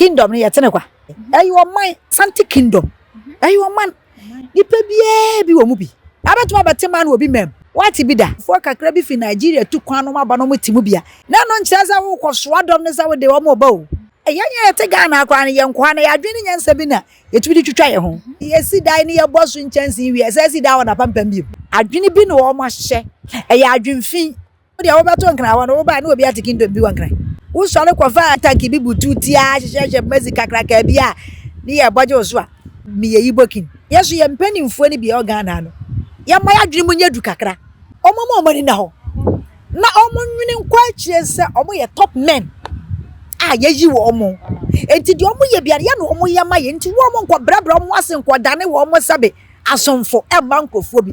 Kingdom no yɛte no kwa. Ɛyɛ ɔman, Asante Kingdom. Ɛyɛ ɔman. Nipa biara bi wɔ mu bi. Abɛtumi abɛte man wɔ bi mam. Woate bi da? Foɔ kakra bi fi Nigeria tu kwan nom aba na wɔn te mu bi a, na ɛno nkyerɛ sɛ wokɔ soa dɔm no sɛ wode wɔn reba o. Yɛn a yɛte Ghana koraa no, yɛn nkoa no, yɛn adwene ne nyansa bi na yɛtumi de twitwa yɛn ho. Yɛsi dan na yɛbɔ so nkyɛnsee wie a, yɛsan si dan wɔ n'apampam bio. Adwene bi na wɔahyehyɛ. Ɛyɛ adwenfi. Wo deɛ wobɛto nkran hɔ no, wobae na obi ate kingdom bi wɔ nkran. Wosɔre kɔfaa tanki bi butuw ti ara hyehyɛhyɛ masi kakraka bi a ne yɛ bɔgye wo so a, meyɛ Igbo king. Yɛ so yɛ mpanimfoɔ no bi a ɛwɔ Ghana ha no, yɛmma yɛadwene mu nyɛ du kakra. Wɔmma wɔn ani nna hɔ na wɔnnwene nkɔ akyire sɛ wɔyɛ top men a yɛayi wɔn. Enti deɛ wɔyɛ biara yɛ na wɔyɛ ma yɛn. Nti wɔn nkɔbrɛbrɛ wɔn ase nkɔdane wɔn sɛbe asomfo mma nkurɔfoɔ bi.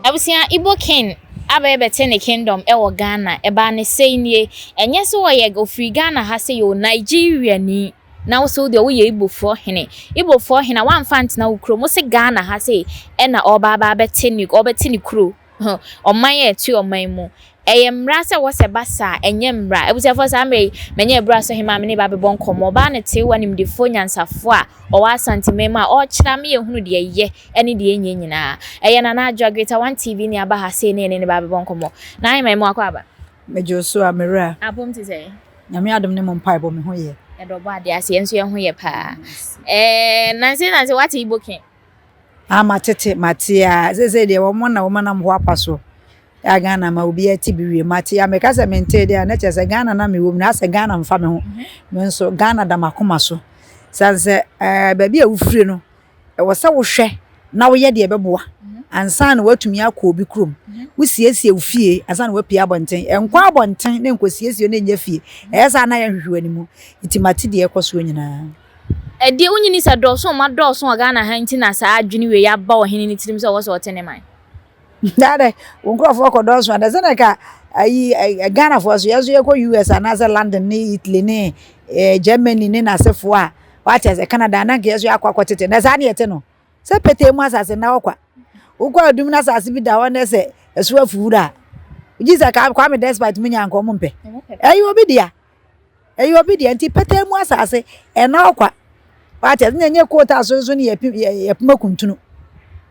Abusua Igbo King abɛyɛ bɛte ne kingdom ɛwɔ Ghana ɛbaa ne sɛi nie ɛnyɛ sɛ ɔyɛ ɔfiri Ghana ha sɛi o Nigeria ni na wo sɛ wo deɛ woyɛ Igbofoɔ hene Igbofoɔ hene a wamfa antena wo kurom wo se Ghana ha sɛi ɛna ɔreba aba abɛte ne ɔbɛte ne kuro Ɔman a ɛte ɔman mu. Ɛyɛ mmara sɛ wɔsɛ ba saa? Ɛnyɛ mmara. Abusuafoɔ, saa mmerɛ yi, manya Abura Asɔhemaa me ne ba abɛbɔ nkɔmmɔ. Ɔbaa no teewa nimdefoɔ nyansafoɔ a ɔwɔ Asanteman mu a ɔrekyerɛ ama yɛahunu deɛ ɛyɛ ne deɛ ɛnyɛ nyinaa. Ɛyɛ Nana Adwoa, Greater One TV ne aba ha sei ne yɛne ne ba abɛbɔ nkɔmmɔ. Nana Ahemaa, mo akɔ aba? Megye wo so a, me wura. Apom te sɛn? Nyame adom ne mo mpaebɔ, me ho yɛ. Yɛda Ɔbɔadeɛ ase, yɛn nso yɛn ho yɛ paa. Ɛɛ, nansa yi nansa yi, woate Igbo King? Ah matete mate aa seesei deɛ wɔn na wɔn nam hɔ apa so a Ghana ma obiara ti bi wie mate a meka sɛ mentee deɛ a na kyerɛ sɛ Ghana na mewɔ mu na asɛ Ghana mfa me ho me nso Ghana da m'akoma so sane sɛ ɛɛ baabi a wofiri no ɛwɔ sɛ wohwɛ na woyɛ deɛ ɛbɛboa ansa na woatumi akɔ obi kurom wosiesie wo fie ansa na woapue abɔnten ɛnkɔ abɔnten na nkɔsiesie na ɛnyɛ fie ɛyɛ saa na yɛnhwehwɛ w'anim nti mate deɛ ɛkɔ soɔ nyinaa. Ɛdeɛ wonyini sɛ dɔɔso ɔma dɔɔso wɔ Ghana ha nti na saa adwene wei aba ɔhene no tirim sɛ ɔwɔ sɛ ɔte ne man. Daa dɛ wo nkurɔfoɔ kɔ dɔɔso a, sɛ na ka ayi Ghanafoɔ so yɛn nso yɛkɔ US anaasɛ London ne Italy ne Germany ne n'asefoɔ a wate asɛ Canada na nka yɛn nso yɛakɔ akɔtete na saa ne yɛte no sɛ petee mu asase nna hɔ kwa wokɔ adum na asase bi da hɔ na sɛ ɛso afu wura a gye sɛ Kwame Despite mu nya nka ɔmo mpɛ ɛyɛ obi dea. Ɛyɛ obi deɛ nti petee mu asase ɛna ɔkwa. Wate ase na ɛnyɛ kootaa so nso ne yɛpem yɛpem akuntunu.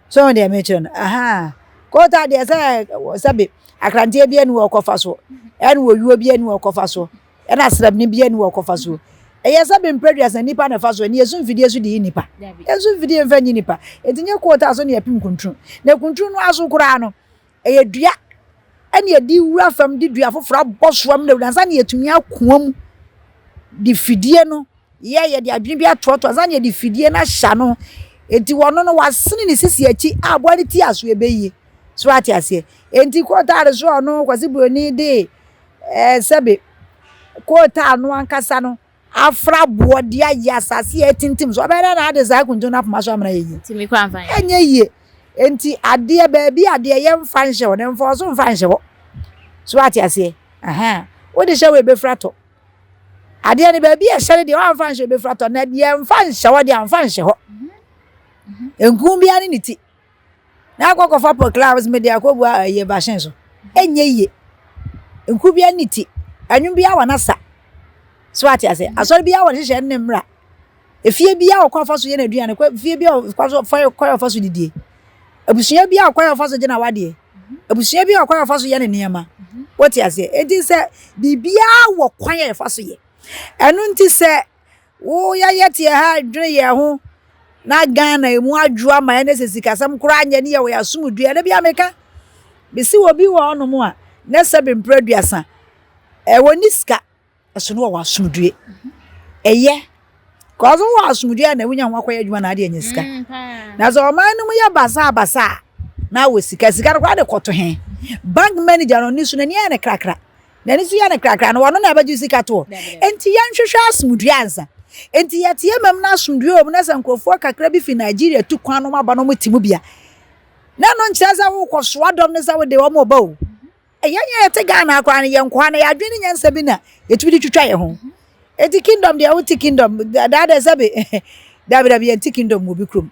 So wɔn deɛ mekyerɛ no ahaa kootaa deɛ sɛ sɛbe akranteɛ bi ani wɔ ɔkɔfa soɔ ɛna owuo bi ani wɔ ɔkɔfa soɔ ɛna srɛbne bi ani wɔ ɔkɔfa soɔ. Ɛyɛ sɛbe mprɛduasa nipa na ɛfa soɔ ne yɛsu mfidie so de yi nipa. Yɛsu mfidie mfa nyi nipa. Enti nyɛ kootaa so ne yɛpem kuntunu. Na kuntunu no aso koraa no Ɛyɛ dua na yɛde wura fam de dua foforɔ abɔ so amena wura ansa na yɛatumi akoa mu de fidie no yɛ yɛde adwene bi atoatoa ansa na yɛde fidie no ahyɛ ano. Enti wɔno no wasene ne sisi akyi a aboa no ti aso ɛbɛyie. So ate aseɛ? Enti kootaare so a ɔno Kwasi Buroni de ɛɛ sɛbe kootaa no ankasa no Afra boɔ de ayɛ asase a atintim so. Ɔbɛyɛ dɛn na ade saa kuntun no apoma so amena yɛ yie? Tumi koraa mfa nyɛ. Ɛnyɛ yie. Enti adeɛ baabi adeɛ yɛmfa nhyɛ hɔ no, mfa ɔso mfa nhyɛ hɔ. So ate aseɛ? Ahaa. Wode hyɛ hɔ ɛbɛfiri atɔ. Adeɛ no baabi a ɛhyɛ no deɛ woamfa nhyɛ ɛbɛfiri atɔ. Na deɛ mfa nhyɛ hɔ deɛ amfa nhyɛ hɔ. Nku biara ne ne ti. Na akɔ kɔfa pɔkla a mede akɔgu ɛyɛ machine so. Ɛnyɛ yie. Nku biara ne ti. Ɛnwom biara wɔ n'asa. So ate ase? Asɔre biara wɔ ne nhyehyɛe ne ne mmara. Efie biara wɔ kwan fa so yɛ n'aduane. Fie biara wɔ kwan so fa kwan fa so didie. Abusua biara wɔ kwan fa so gye n'awadeɛ. Abusua biara wɔ kwan fa so yɛ ne nneɛma. Wote aseɛ? Enti sɛ biribiara wɔ kwan a yɛfa so yɛ. Ɛno nti sɛ Wo yɛ yɛ teɛ ha dwene yɛn ho na Ghana emu adwo ama yɛn sɛ sikasɛm koraa nyɛ ne yɛ wɔ yɛ asomdue. Ɛda bi a meka mesi wɔ bi wɔ hɔnom a na sɛbe mpere aduasa ɛwɔ ni sika ɛso no wɔ wɔ asomdue. Ɛyɛ kɔso wɔ asomdue a na wonya ho akɔyɛ adwuma na adeɛ nyɛ sika. Mm, na sɛ ɔman no mu yɛ basaa basaa na wɔ sika sika no koraa de kɔto he bank manager no ne so n'ani ayɛ ne krakra. N'ani so yɛ no krakra no, ɔno na ɛbɛgye sika toɔ. Enti yɛnhwehwɛ asomdwoeɛ ansa. Enti yɛte yɛn mam na asomdwoeɛ wɔ mu na sɛ nkurɔfoɔ kakra bi fi Nigeria tu kwan no aba na wɔte mu bi a, na ɛno nkyerɛ sɛ wokɔsoa dɔm no sɛ wode wɔn reba o. Yɛn a yɛte Ghana koraa no, yɛn nkoa no, yɛn adwene ne nyansa bi na yɛtumi de twitwa yɛn ho. Enti kingdom deɛ wote kingdom, daa deɛ sɛbe, dabi dabi yɛnte kingdom wɔ obi kurom.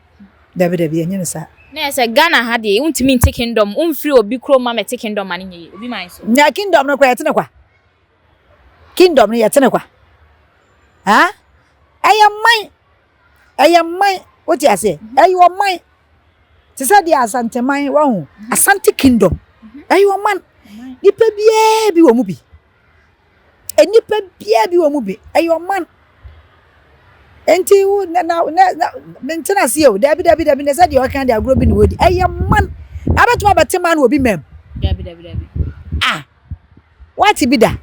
Dabi dabi yɛnyɛ no saa. Na ɛyɛ sɛ Ghana ha deɛ wontumi nte kingdom, womfiri obi kurom ma mɛte kingdom ma no nyɛ yie, obi man so. Na kingdom no koraa yɛte no kwa. Kingdom no yɛte no kwa. Ha? Ɛyɛ man. Ɛyɛ man. Wote aseɛ? Ɛyɛ ɔman. Te sɛ deɛ Asanteman, wahu? Asante kingdom. Ɛyɛ ɔman. Nipa biara bi wɔ mu bi. Nnipa biara bi wɔ mu bi. Ɛyɛ ɔman. Nti wo na na na mentena ase o. Dabi dabi dabi na sɛ deɛ ɔka deɛ agorɔ bi na wɔdi. Ɛyɛ man. Na abɛtumi abɛte man wɔ bi mam. Dabi dabi dabi. Ah, wate bi da?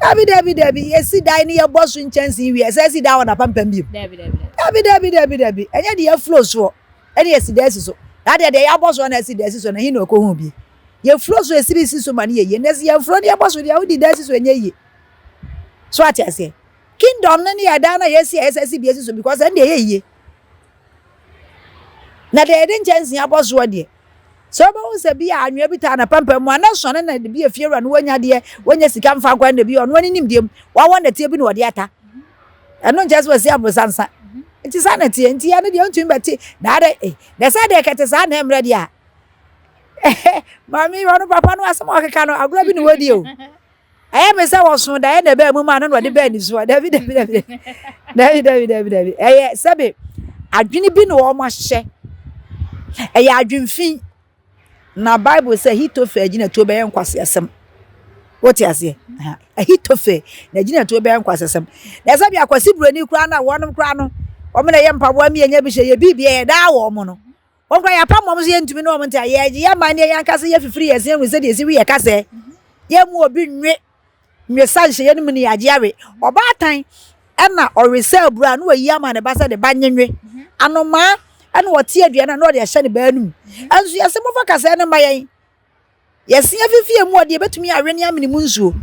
Dabi dabi dabi. Yɛsi dan ne yɛbɔ so nkyɛnsee wie. Ɛsɛ si dan wɔ n'apampam bio. Dabi dabi dabi. Dabi dabi dabi dabi. Ɛnyɛ deɛ aflow soɔ ɛne yɛsi dan si so. Na deɛ deɛ yɛabɔ soɔ na ɛsi dan si so na hin na ɔkɔhu bi. Yɛfuro so esiri si so ma no yɛ yie. Na sɛ yɛmfuro no yɛbɔ so deɛ wodi dan si so ɛnyɛ yie. So ate aseɛ? Kingdom no ne yɛ dan no a yɛsi a yɛsɛ si bi asi so because ɛno deɛ ɛyɛ yie. Na deɛ yɛde nkyɛnsee abɔ soɔ deɛ sɛ wobɛhu sɛ bi a anwea bi taa n'apampam mu a na sɔne na bi efie wura no wanya deɛ wanya sika mfa nkɔ na bi ɔno ani nim deɛ mu wawɔ nɛteɛ bi na ɔde ata. Ɛno nkyɛ sɛ wɔsi aborosansa. Nti saa na ɛteɛ. Nti ɛno deɛ wontumi bɛte na adɛ eh na sɛ deɛ kɛte saa na ɛmmerɛ deɛ a Maame yi ɔno papa no asɛm a ɔkeka no agorɔ bi na wɔdi o. Ɛyɛ me sɛ wɔso daeɛ na ɛbɛɛ mu ma no na ɔde bɛɛ ne soɔ. Dabi dabi dabi dabi dabi dabi dabi. Ɛyɛ sɛbe adwene bi na wɔn ahyehyɛ. Ɛyɛ adwenfi. Na Bible sɛ Ahitofel agyinatuo bɛyɛ nkwaseasɛm. Wote aseɛ? Ahitofel n'agyinatuo bɛyɛ nkwaseasɛm. Na ɛsɛ bi akwasi buroni koraa no a wɔnom koraa no wɔn na ɛyɛ mpaboa mmiɛnya bi hyɛ yɛ biribi ɛyɛ daa wɔn no. Wɔn koraa yɛapam wɔn so yɛntumi ne wɔn nte a, yɛgye yɛn man ne yɛn ankasa yɛfifiri yɛn se ahunu sɛdeɛ yɛsi we yɛn kasɛɛ. Yɛn mu obi nwe nwesa nhyɛ yɛn mu ne yɛagye awe. Ɔbaatan ɛna ɔwesa aburo a na wayi ama ne ba sɛ ne ba nye nwe. Anomaa ɛna ɔte aduane a na ɔde ahyɛ ne ba anum. Ɛnso yɛse momfa kasɛɛ no mma yɛn. Yɛse afifi emu ɔde yɛbɛtumi awe ne amene mu nsuo.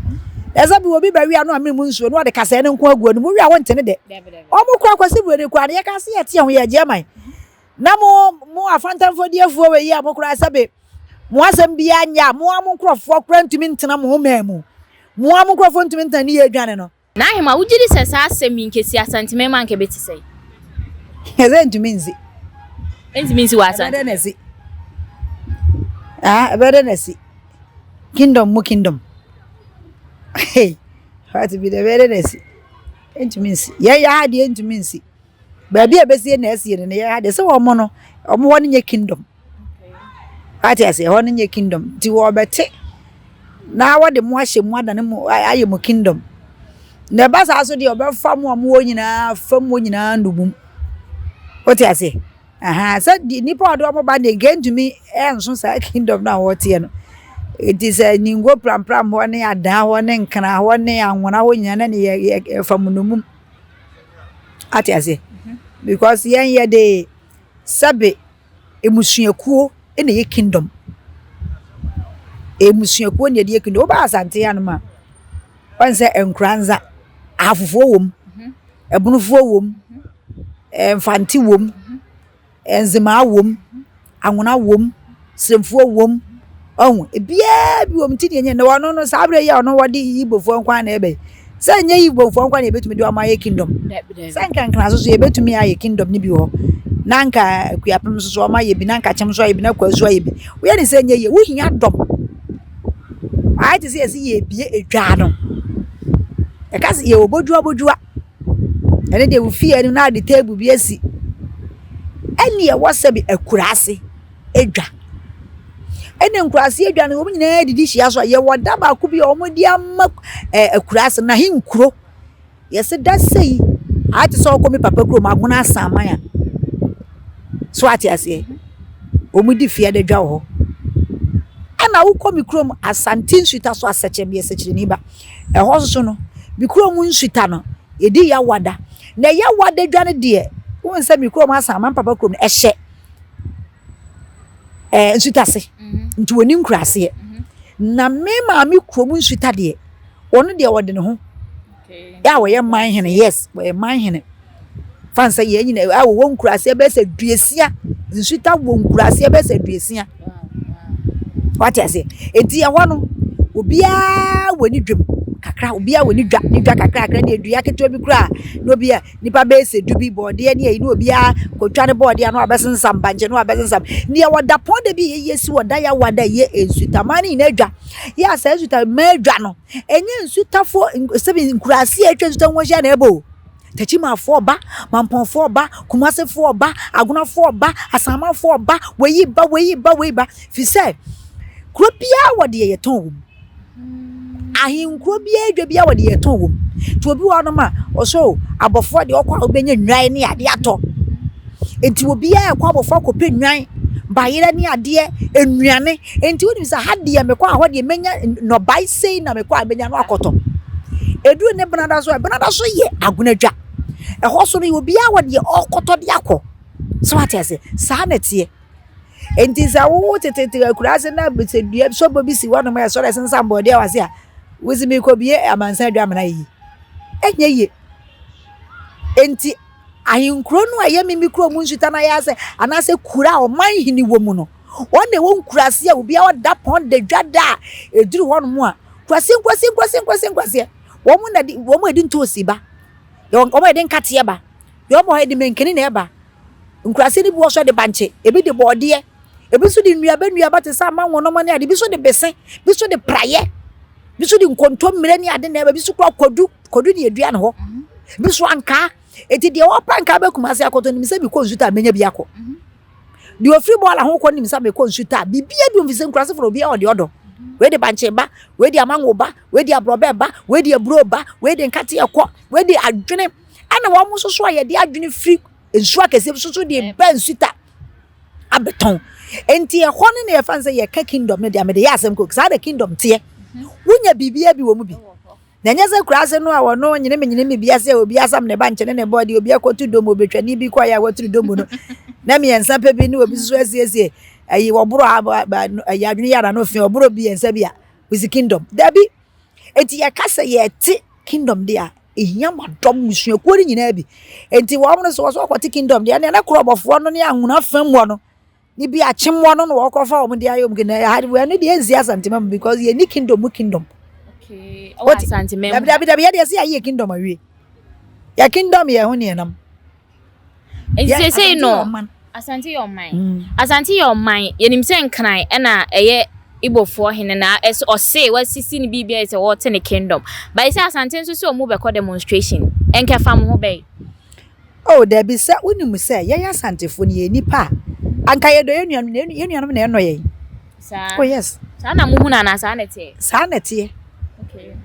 Ɛsɛ bi obi bɛwe ano amene mu nsuo na ɔde kasɛɛ no nko agu anum. Wowe a wonte ne dɛ. Wɔn kora Kwasi Buroni koraa no yɛka se yɛte ho yɛgye aman. Na mo mo afantamfodiefoɔ wɔ yi a mo koraa sɛbe mo asɛm biara nyɛ a mo ara mo nkurɔfoɔ koraa ntumi ntena mo man mu. Mo ara mo nkurɔfoɔ ntumi ntena ne yɛ adwane no. N'ahema, wogye di sɛ saa asɛm yi nka esi Asanteman mu a anka ebete sɛn? Ɛsɛ ntumi nsi. Entumi nsi wɔ Asante. Ɛbɛyɛ dɛ na asi. Ah, ɛbɛyɛ dɛ na asi. Kingdom mu kingdom. Hey, what bi dɛ ɛbɛyɛ dɛ na asi. Entumi nsi. Yɛn yɛ ha deɛ entumi nsi. Baabi a ɛbɛsie na asie no, yɛ ha deɛ sɛ wɔn no, wɔn hɔ no nyɛ kingdom. Wate aseɛ, ɛhɔ no nyɛ kingdom. Nti wɔbɛte na wɔde mo ahyɛ mu adane mo ayɛ mo kingdom. Na ɛba saa so deɛ ɔbɛfa mo a mowɔ nyinaa fa mu nyinaa nnommum. Wote aseɛ? Aha, sɛ nnipa a ɔde wɔn ba deɛ nka ntumi nso saa kingdom no a wɔteɛ no. Nti sɛ ningo prampram hɔ ne adaa hɔ ne nkra hɔ ne anwona hɔ nyinaa na ne yɛ yɛfa mo nnommum. Ate aseɛ? Because yɛn yɛde sɛbe mmusuakuo na ɛyɛ kingdom. Mmusuakuo na yɛde yɛ kingdom. Woba Asante hanom a, woahu sɛ Nkoranza, Ahafofoɔ wɔ mu, Abunufoɔ wɔ mu, Mfante wɔ mu, Nzemaa wɔ mu, Anwona wɔ mu, Sremfoɔ wɔ mu. Wahu? Ebiara bi wɔ mu nti deɛ ɛnyɛ na ɔno no saa berɛ yi a ɔno wɔde Igbofoɔ nko ara na ɛba yi. Sɛ ɛnyɛ Igbofoɔ nko ara na yɛbɛtumi de wɔn ayɛ kingdom. Sɛ nka Nkran so so yɛbɛtumi ayɛ kingdom no bi wɔ hɔ. Na nka Akuapem nso so wɔn ayɛ bi, na nka Kyem nso ayɛ bi, na Kwasu ayɛ bi. Woyɛ ne sɛ ɛnyɛ yie, wohia dɔm. Ayɛ te sɛ yɛsi yɛrebie edwa no. Yɛka sɛ yɛwɔ bodua bodua. Ɛno deɛ wo fie anim na ade table bi asi. Ɛne ɛwɔ sɛbi akuraase. dwa. Ɛna nkuraase adwa no wɔn nyinaa didi hyia so a, yɛwɔ da baako bi a wɔde ama ɛɛ akuraase no, ahenkuro. Yɛse da sei, ayɛ te sɛ wokɔ me papa kurom Agona Asaman a, so ate aseɛ? Wɔdi fiada dwa wɔ hɔ. Ɛna wokɔ me kurom Asante Nsuta so Asɛkyɛ, meyɛ Sɛkyerɛni ba. Ɛhɔ nso so no, me kurom Nsuta no, yɛdi Yawada. Na Yawada dwa no deɛ, wohu sɛ me kurom Asaman, me papa kurom no, ɛhyɛ ɛɛ nsutase mhm. nti wɔni nkuraseɛ mhm. na me maame kurom nsuta deɛ ɔno deɛ ɔde ne ho yɛ a wɔyɛ man hene yes wɔyɛ man hene fan sɛ yɛn nyina a wɔwɔ nkuraseɛ bɛyɛ sɛ duesia nsuta wɔ nkuraseɛ bɛyɛ sɛ duesia wate aseɛ eti ɛhɔ no obiara wɔ ne dwam. kakra, obiara wɔ ne dwa, ne dwa kakrakra ne dua ketewa bi koraa na obi a nipa bɛyɛ sɛ du bi bɔɔdeɛ ne ayi na obiara kɔtwa ne bɔɔdeɛ a na wabɛsensam bankye na wabɛsensam. Neɛ wɔ dapɔn da bi a yɛyi asi wɔ da yawa da yɛ nsutaman no nyinaa dwa. Yɛ a saa nsutaman dwa no, ɛnyɛ nsutafoɔ sɛbi nkuraase a atwa nsuta ho ahyia na ɛbɔ o. Takyimafoɔ ba, Mampɔnfoɔ ba, Kumasefoɔ ba, Agonafoɔ ba, Asamanfoɔ ba, wei ba, wei ba, wei ba. Firi sɛ, kuro biara wɔ deɛ yɛtɔn wɔ mu. Ahenkuro biara dwa biara wɔ deɛ yɛtɔn wɔ mu. Nti obi wɔ hɔnom a, ɔsɛ o, abɔfoɔ deɛ ɔkɔ a wobɛnya nnwan ne adeɛ atɔ. Nti obiara ɛkɔ abɔfoɔ akɔpɛ nnwan, bayerɛ ne adeɛ, nnuane. Nti wonim sɛ ha deɛ mekɔ a hɔ deɛ mɛnya nnɔbae sei na mekɔ a mɛnya no akɔtɔ. Ɛduru ne benada so a, benada so yɛ agonadwa. Ɛhɔ so no obiara wɔ deɛ ɔrekɔtɔ de akɔ. So wate aseɛ? Saa na ɛteɛ. Enti sɛ wo tetete akuraase na sɛ dua sɔbɔ bi si hɔnom a ɛsɔre ɛsensam bɔɔdeɛ wɔ ase a, wosi mekɔbie amansan adwa amena yie. Ɛnyɛ yie. Enti ahenkuro no a ɛyɛ me me kurom nsuta no ayɛ asɛ anaasɛ kuro a ɔman hene wɔ mu no, wɔn na ɛwɔ nkuraase a obiara ɔda pɔn da dwa da a ɛduru hɔnom a, nkuraseɛ nkuraseɛ nkuraseɛ nkuraseɛ nkuraseɛ wɔn na de wɔn a ɛde ntoosi ba, wɔn a ɛde nkateɛ ba, wɔn a ɛde mankani na ɛba. Nkuraase no bi wɔ so de bankye, ebi de bɔɔdeɛ, ebi nso de nnuaba nnuaba te sɛ amango nom ne ade, ebi nso de bese, ebi nso de praeɛ, ebi nso de nkontommire ne ade na ɛba, ebi nso kura kwadu, kwadu ne edua ne hɔ, ebi nso ankaa. Eti deɛ ɔpa ankaa bɛ Kumase akɔtɔ nim sɛ mekɔ Nsuta a menya bi akɔ. Deɛ ofiri bɔɔla ho kɔ nim sɛ mekɔ Nsuta a biribiara bi mfisɛ nkuraase fo obiara ɔde ɔdɔ. Wei de bankye ba, wei de amango ba, wei de aborɔbɛ ba, wei de aburo ba, wei de nkateɛ kɔ, wei de adwene. Ɛna wɔn nso so a yɛde adwene firi nsuo akɛseɛ bi soso de ba nsuta abɛtɔn nti ɛhɔ no na yɛfa no sɛ yɛka kingdom no deɛ mede yɛ asɛm kɔ saa na kingdom teɛ wonya biribiara bi wɔ mu bi na ɛnyɛ sɛ kura ase no a wɔno nyene me nyene me bi ase a obi asam ne ba nkyene ne bɔ deɛ obi akɔtu dom obɛtwani bi kɔyɛ a waturu dom no na mmiɛnsa pɛ bi ne obi nso asiesie ayi wɔboro ayi adwene yɛ ana no fi ɔboro bi yɛnsa bi a wisi kingdom dabi eti yɛka sɛ yɛte kingdom deɛ a Ehia ma dɔm mmusuakuo no nyinaa bi. Enti wɔn no sɛ wɔsɛ wɔkɔte kingdom deɛ ɛnna korɔbɔfoɔ no ne anwona fam hɔ no ne bi akyemmoɔ no na wɔkɔfa wɔn de ayɛ wɔn kingdom. Ɛha ɛno deɛ ɛnsi Asantema mu because yɛnni kingdom mu kingdom. Okay. Ɛwɔ Asantema mu. Dabi dabi dabi yɛdeɛ sɛ yɛayɛ kingdom awie. Yɛ kingdom yɛ ho ne yɛnam. Nti seesei no, Asante yɛ ɔman. Mm. Asante yɛ ɔman. Yɛnim sɛ Nkran ɛna ɛyɛ Igbofoɔ hene na ɛsɛ ɔse wasisi ne biribi ayɛ sɛ wɔte ne kingdom. But sɛ Asante nso sɛ ɔmo bɛkɔ demonstration. Ɛnkɛfa mo ho bɛn? Oh, dabi sɛ wonim sɛ yɛn Asantefoɔ no yɛ nnipa a anka yɛdɔ yɛn nuanom na yɛn nuanom na ɛnɔ yɛn. Saa. Oh yes. Saa na muhu no anaa saa na ɛteɛ? Saa na ɛteɛ. Okay.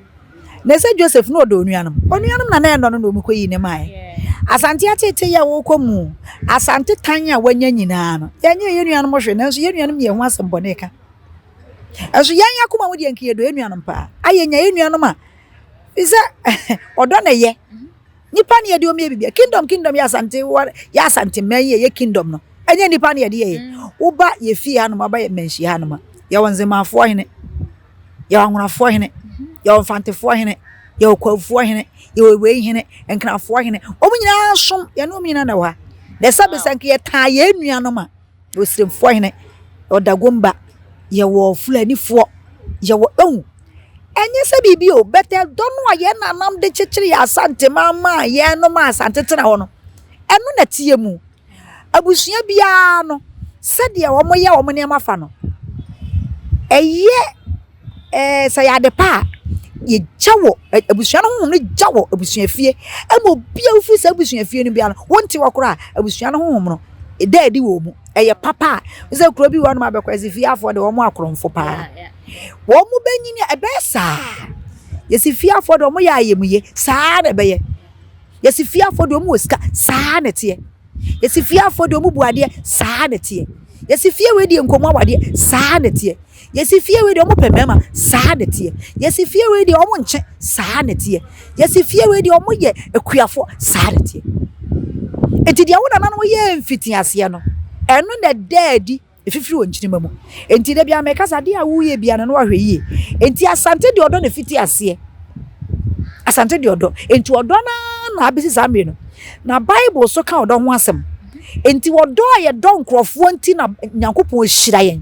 Na sɛ Joseph na ɔdɔ onuanom. Onuanom na na ɛnɔ no na wɔn kɔyii ne mae. Asante ateetee a wɔkɔ mu, Asante tan a wɔanya nyinaa no, yɛnyɛ yɛn nuanom hwee, nanso yɛn nuanom yɛ ho asɛm bɔne ka. Ɛnso yɛn akoma mu deɛ nka yɛdɔ yɛn nuanom paa. Ayɛ nya yɛn nuanom a, fi sɛ ɔdɔ na ɛyɛ. Nipa ne yɛde wɔn yɛ biribi. Kingdom kingdom yɛ Asante yɛ Asante mman yi yɛ kingdom no. Ɛnyɛ nipa ne yɛde yɛ yɛ. Woba yɛ fie hanom, aba yɛ mmanhyia hanom a, yɛwɔ nzemafoɔ hene. Yɛwɔ Anwonafoɔ hene, yɛwɔ Mfantefoɔ hene, yɛwɔ Kwavufoɔ hene, yɛwɔ wei hene, Nkrafoɔ hene. Wɔn nyinaa som, yɛne wɔn nyinaa na ɛwɔ ha. Na ɛsɛ bɛ sɛ nka yɛtaa yɛn nuanom a, yɛwɔ Siremfoɔ hene, yɛwɔ Dagomba, yɛwɔ Fulanifoɔ, yɛwɔ ehu. Ɛnyɛ sɛ biribi o, but ɛdɔ no a yɛn nanam de kyekyere yɛn Asante maa yɛn nom a Asante tena hɔ no, ɛno na ɛteɛ mu. Abusua biara no, sɛdeɛ wɔyɛ wɔn nneɛma fa no, ɛyɛ ɛɛ sɛ ɛyɛ ade pa a, yɛgya wɔ abusua no honhom no gya wɔ abusuafie. Ɛma obiara a ɔfiri saa abusuafie no biara no, wonte hɔ koraa a, abusua no honhom no, ɛda adi wɔ wɔn mu. Ɛyɛ papa a, sɛ kuro bi wɔ hɔnom a bɛkɔ asifiafoɔ deɛ wɔn akorɔmfo paa. Wɔn bɛnyini a, ɛbɛyɛ saa. Yɛsi fiafoɔ deɛ wɔyɛ ayamye, saa na ɛbɛyɛ. Yɛsi fiafoɔ deɛ wɔn wɔ sika, saa na ɛteɛ. Yɛsi fiafoɔ deɛ wɔn bu adeɛ, saa na ɛteɛ. Yɛsi fie wei deɛ nkɔmɔ awadeɛ, saa na ɛteɛ. Yɛsi fie wei deɛ wɔn pɛ mmarima, saa na ɛteɛ. Yɛsi fie wei deɛ wɔn nkye, saa na ɛteɛ. Yɛsi fie wei deɛ wɔn yɛ akuafoɔ, saa na ɛteɛ. Eti deɛ wo nananom yɛɛ mfitiaseɛ no, ɛno na ɛda adi. Ɛfifiri wɔ nkyirimma mu. Enti da biara meka sɛ adeɛ a woreyɛ biara no na wahwɛ yie. Enti Asante deɛ ɔdɔ na ɛfiti aseɛ. Asante deɛ ɔdɔ. Enti ɔdɔ no ara na abɛsi saa mmere no. Na Bible so ka ɔdɔ ho asɛm. Enti ɔdɔ a yɛdɔ nkurɔfoɔ nti na Nyankopɔn hyira yɛn.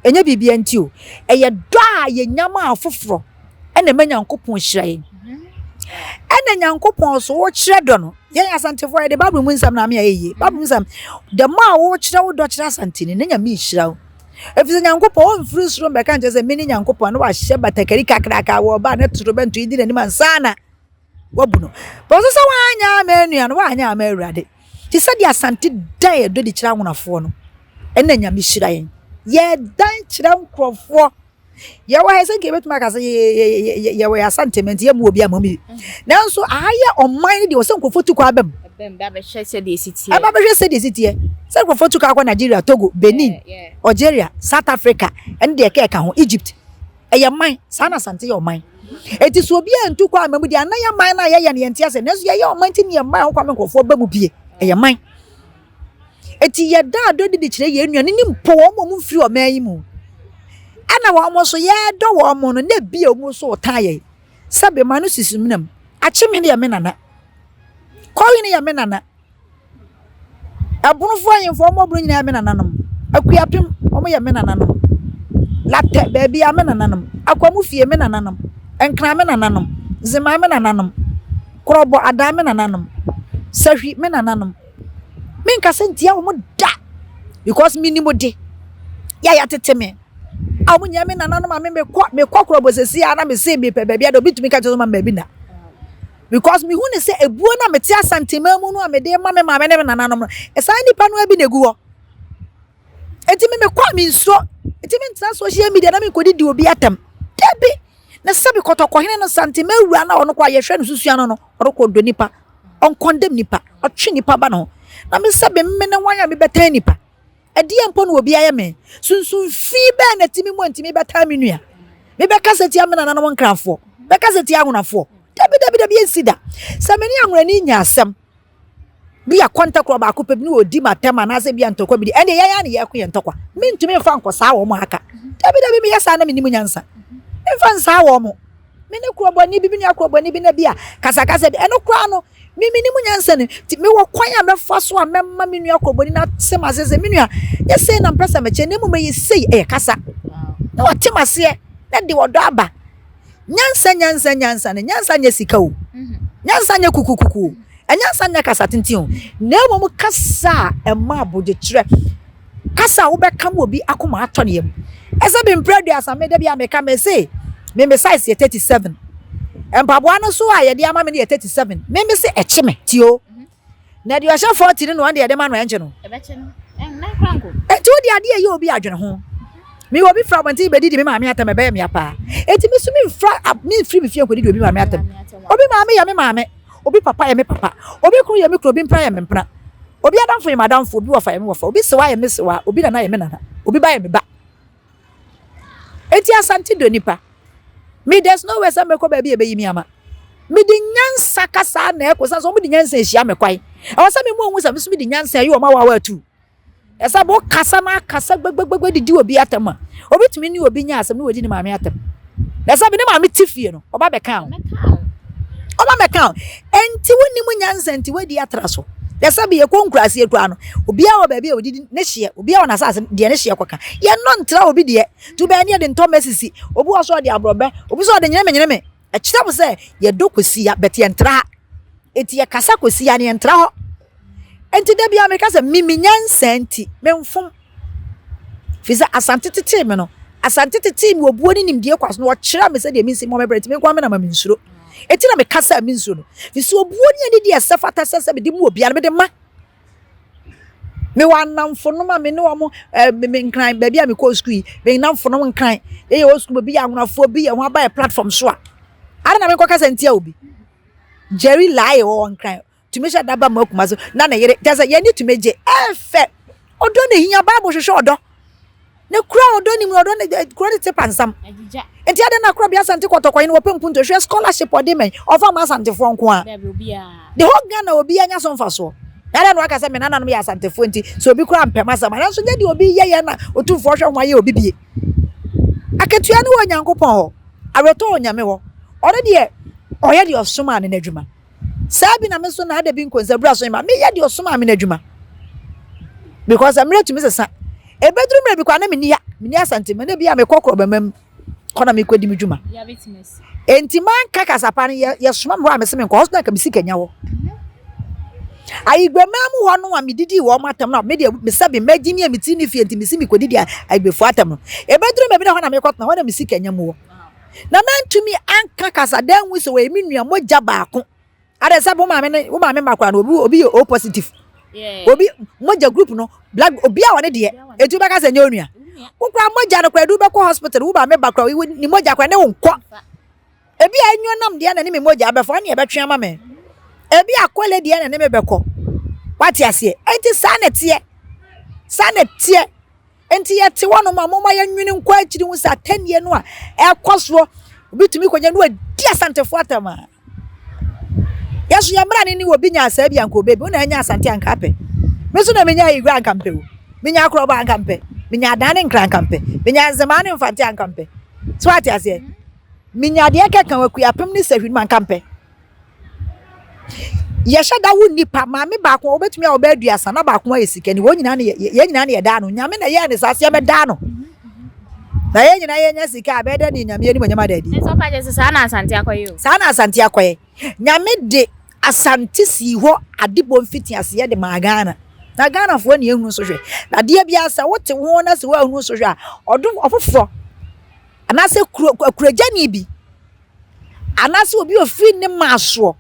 Ɛnyɛ biribiara nti o. Ɛyɛ dɔ a yɛnya ma afoforɔ. Ɛna ɛma Nyankopɔn hyira yɛn. Ɛna Nyankopɔn so wokyerɛ dɔ no. Yɛn Asantefoɔ yɛde Bible mu nsɛm na ame ayɛ yie. Bible mu nsɛm, the more a wokyerɛ wo dɔ kyerɛ Asanteni, na Nyame hyira wo. Ɛfiri sɛ Nyankopɔn ɔmfiri soro mbɛka nkyerɛ sɛ mene Nyankopɔn na wahyɛ batakari kakraka wɔ ɔbaa na torobɛnto yi di n'anim ansa na wabu no. Bɔso sɛ woanyɛ ama anua no, woanyɛ ama Awurade. Te sɛ deɛ Asante dan ɛdɔ di kyerɛ anwonafoɔ no, ɛna Nyame hyira yɛn. Yɛdan kyerɛ nkurɔfoɔ. Yɛwɔ ha sɛ nka yɛbɛtumi aka sɛ yɛwɔ yɛ Asante mɛ nti yɛmmu obi ama mu. Nanso aha yɛ ɔman no deɛ wɔ sɛ nkurɔfoɔ tu kɔ aba mu. Ɛba bɛhwɛ sɛdeɛ ɛsi teɛ. Ɛba bɛhwɛ sɛdeɛ ɛsi teɛ. Sɛ nkurɔfoɔ tu kɔ akɔ Nigeria, Togo, Benin, Algeria, South Africa, ɛne deɛ ɛka ɛka ho, Egypt. Ɛyɛ man. Saa na Asante yɛ ɔman. Eti sɛ obi antu kɔ ama mu deɛ ana yɛ man no a yɛyɛ no yɛnte aseɛ. Nanso yɛyɛ ɔman nti ne yɛ man ho kwa ma nkurɔfoɔ ba mu bie. Ɛyɛ man. Enti yɛda adɔ adi de kyerɛ yɛn nuanom ne mpo wɔn a wɔmfiri ɔman yi mu. Ɛna wɔn nso yɛdɔ wɔn no, na ebia wɔn nso wɔtan yɛn. Sɛbe ma no sisi menam. Akyemhene yɛ me nana. Kɔhene yɛ me nana. Ɛbonofoɔ ahemfo wɔn ɔbono nyinaa yɛ me nananom. Akuapem wɔn yɛ me nananom. Latɛ baabi a me nananom. Akwamu fie me nananom. Nkran me nananom. Nzemaa me nananom. Korɔbɔ adan me nananom. Sahwi me nananom. Menkasa ntia wɔn da because menim de yɛ a yɛatete me a wɔn nyinaa me nananom a me mekɔ mekɔ korɔbɔ sɛsi a na mese mepɛ baabi a da obi tumi ka kyerɛ sɛ ɔma me baabi na because mehu ne sɛ ebuo no a mete Asanteman mu no a mede ma me maame ne me nananom no saa nnipa no bi na egu hɔ eti me mekɔ a mensuro eti mentena social media na menkɔdidi obi atam dabi. Na sɛbi kɔtɔkɔhene no Santema awura no a ɔno koraa yɛhwɛ no susua no no, ɔno kɔ ɔdɔ nipa, ɔnkɔndɛm nipa, ɔtwe nipa ba ne ho. Na me sɛbi me ne hwan a mebɛtan nipa? Ɛdeɛn mpo na obi ayɛ me? Sunsum fi bɛn na ɛte me mu a nti mebɛtan me nua? Mebɛkasa tia me nananom Nkranfoɔ? Bɛkasa tia Anwonafoɔ? Dabi dabi dabi ɛnsi da. Sɛ me ne Anwonani nya asɛm, bi a kɔntɛkorɔ baako pɛ bi ne ɔdi m'atɛm anaasɛ bi a ntɔkwa bi di ɛndeɛ yɛn ara ne yɛko yɛn ntɔkwa mentumi mfa nkɔ saa wɔn aka dabi dabi meyɛ saa na menim nyansa mfa nsaa wɔn me ne korɔbɔni bi me nua korɔbɔni bi na bi a kasakasa bi ɛno koraa no me menim nyansa no nti mewɔ kwan a mɛfa so a mɛma me nua korɔbɔni no ate m'aseɛ sɛ me nua nyɛ sei na mpɛ sɛ mekyɛ na mmom ɛyɛ sei ɛyɛ kasa na wate m'aseɛ na de ɔdɔ aba Nyansa nyansa nyansa no, nyansa nyɛ sika o. Nyansa nyɛ kukukuku o. Nyansa nyɛ kasa tenten o. Na mmom kasa a ɛma abodwokyerɛ. Kasa a wobɛka ma obi akoma atɔ ne yam. Ɛsɛ bi mprɛ aduasa me da bi a meka me se me me size yɛ 37. Mpaboa no so a yɛde ama me no yɛ 37. Me me se ɛkye me ti o. Na deɛ ɔhyɛ 40 no na ɔno deɛ yɛde ma no ɛnkye no. Enti wode adeɛ ɛyɛ obi adwene ho. Mewɔ obi fra abɔnten bɛdidi me maame atɛm ɛbɛyɛ me apaa. Enti me so memfra memfiri me fie nkɔdidi obi maame atɛm. Obi maame yɛ me maame, obi papa yɛ me papa, obi kunu yɛ me kunu, obi mpena yɛ me mpena. Obi adamfo yɛ m'adamfo, obi wɔfa yɛ me wɔfa, obi sewa yɛ me sewa, obi nana yɛ me nana, obi ba yɛ me ba. Enti Asante dɔ nipa. Me there's no way sɛ mɛkɔ baabi a ɛbɛyi me ama. Mede nyansa kasa na ɛkɔ sɛ wɔn de nyansa ahyia me kwan. Ɛwɔ sɛ me mu ohun sɛ me nso mede nyansa ɛyɛ wɔn awawa atu. Ɛsɛ bɔ kasa na akasa gbɛgbɛgbɛ didi obi atɛm a obi tumi ne obi nya asɛm ne wɔdi ne maame atɛm. Ɛsɛ me ne maame te fie no ɔba bɛka ho. Ɔba bɛka ho. Enti wonim nyansa nti woadi atra so. Yɛsɛ bi yɛkɔ nkuraseɛ koraa no obiara wɔ baabi a ɔdidi ne hyeɛ obiara wɔ n'asase deɛ ne hyeɛ kɔka. Yɛnnɔ ntra obi deɛ. Tu bɛn ne yɛde ntɔmmɛ sisi. Obi wɔ so ɔde aborɔbɛ, obi nso ɔde nyereme nyereme. Ɛkyerɛ wo sɛ yɛdɔ kɔsi ya but yɛntra ha. Enti yɛkasa kɔsi ya no yɛntra hɔ. Enti da biara meka sɛ me me nyansa nti memfom. Firi sɛ Asante tetee me no, Asante tetee me obuo ne nimdeɛ kwa so na wɔkyerɛ me sɛdeɛ mensi mmɔ me bra nti me nko ara me na ma mensuro. Enti na mekasa a mensuro no. Firi sɛ obuo ne anidie a ɛsɛ fata sɛ sɛ mede mu obiara mede ma. Mewɔ nnamfonom a me ne wɔn ɛɛ me me nkran baabi a mekɔɔ sukuu yi, me nnamfonom nkran. Yɛyɛ wɔ sukuu bi yɛ anwonafoɔ bi yɛ ho aba yɛ platform so a. Ada na menkɔkasa ntia obi. Jerry Lae wɔ nkran. Tumi hyɛ da ba mu akuma so na ne yere kyɛ sɛ yɛn ani tumi gye. Ɛfɛ. Ɔdɔ na ehia Bible hwehwɛ ɔdɔ. Ne kura ɔdɔ nim ɔdɔ ne kura ne te pansam. Nti adɛn na korɔbea Asante kɔtɔkɔ hene wɔpɛ mpuntuo hwɛ scholarship ɔde mɛn ɔfa ma Asantefoɔ nko a. The whole Ghana obi anya so mfasoɔ. Na adɛn na waka sɛ me nananom yɛ Asantefoɔ nti sɛ obi koraa mpɛ m'asɛm a nanso nyɛ deɛ obi yɛ yɛ na Otumfoɔ hwɛ ho ayɛ obi bie. Akatua no wɔ Onyankopɔn hɔ. Awerɛtɔ wɔ Nyame hɔ. Ɔno deɛ ɔyɛ deɛ ɔsomaa no n'adwuma. Saa bi na me nso na ada bi nkonsabura so ma meyɛ deɛ ɔsomaa me no adwuma. Because mmerɛ tumi sesa. Ɛbɛduru mmerɛ bi koraa na menni ha, menni Asante mu, na bi a mekɔ Korɔbɛma mu. Kɔ na mekɔdi me dwuma. Enti manka kasapa no, yɛsoma me hɔ a mese menkɔ hɔ so na nka me sika nya hɔ. Ayigbeman mu hɔ no a medidii wɔn atam no a me deɛ mesɛ me magye mi a me ti ne fie nti mese mekɔdidi ayigbefoɔ atam no. Ɛbɛduru baabi na hɔ na mekɔtena hɔ na me sika nya mu hɔ. Na mantumi anka kasa dan hu sɛ wɔyɛ me nua mogya baako. Adɛ sɛ wo maame ne wo maame mma koraa no obi obi yɛ O positive. Obi mogya group no blood obi a ɔne deɛ eti wobɛka sɛ nyɛ onua. Wo koraa mogya no koraa edu bɛkɔ hospital wo maame ba koraa ne mogya koraa ne wo nkɔ. Ebi a enyo nam deɛ na ne me mogya abɛfo ɛne ɛbɛtwe ama me. Ebi a kɔle deɛ na ne me bɛkɔ. Wate aseɛ? Enti saa na ɛteɛ. Saa na ɛteɛ. Enti yɛte hɔnom a, momma yɛnwene nkɔ akyiri ho sɛ atɛnnie no a ɛkɔ soɔ, obi tumi kɔnya no wadi Asantefoɔ atɛm a. Yɛso yɛn mmara no ne obi nya asaa bi anka ɔbɛbi, wo na anya Asante anka apɛ. Me nso na menya Ayigua anka mpɛ o. Menya Akorɔba anka mpɛ. Menya Adan ne Nkra anka mpɛ. Menya Nzemaa ne Mfante anka mpɛ. So ate aseɛ? Menya deɛ ɛkeka Akuapem ne Sahwi no anka mpɛ. Yɛhyɛ da wo nnipa, maame baako wobɛtumi a ɔbɛ aduasa na baako ayɛ sikani, wɔn nyinaa ne yɛn nyinaa ne yɛdaa no. Nyame na ɛyɛɛ ne saa sɛ yɛbɛdaa no. Na yɛn nyinaa yɛnya sika a, ɛbɛyɛ dɛ ne Nyame anim onyam ada adi. Nso ɔpa kyɛ sɛ saa na Asante akɔyɛ o. Saa na Asante akɔyɛ. Nyame de Asante sii hɔ adebɔ mfitiaseɛ de maa Ghana. Na Ghanafoɔ ne ehunu so hwɛ. Na adeɛ biara sɛ wote ho na sɛ woahunu so hwɛ a, ɔdo ɔfoforɔ anaasɛ kuro kuragyani bi anaasɛ obi a ɔfiri ne maa soɔ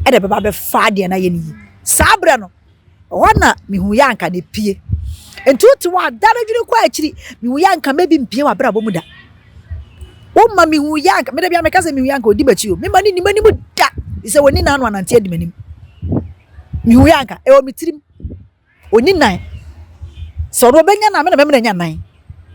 ɛna ɛbɛba abɛfa adeɛ no ayɛ no yie. Saa berɛ no, ɛhɔ na mehu yɛ anka na epie. Nti wote hɔ a, da no dwene kɔ akyiri, mehu yɛ anka maybe mpie wɔ abrabɔ mu da. Woma mehu yɛ anka, meda bia meka sɛ mehu yɛ anka ɔdi m'akyi o, mema ne nim anim da, sɛ wɔni n'ano anante adi m'anim. Mehu yɛ anka, ɛwɔ me tirim. Ɔnni nan. Sɛ ɔno ɔbɛnya nan a, me na mɛma no anya nan.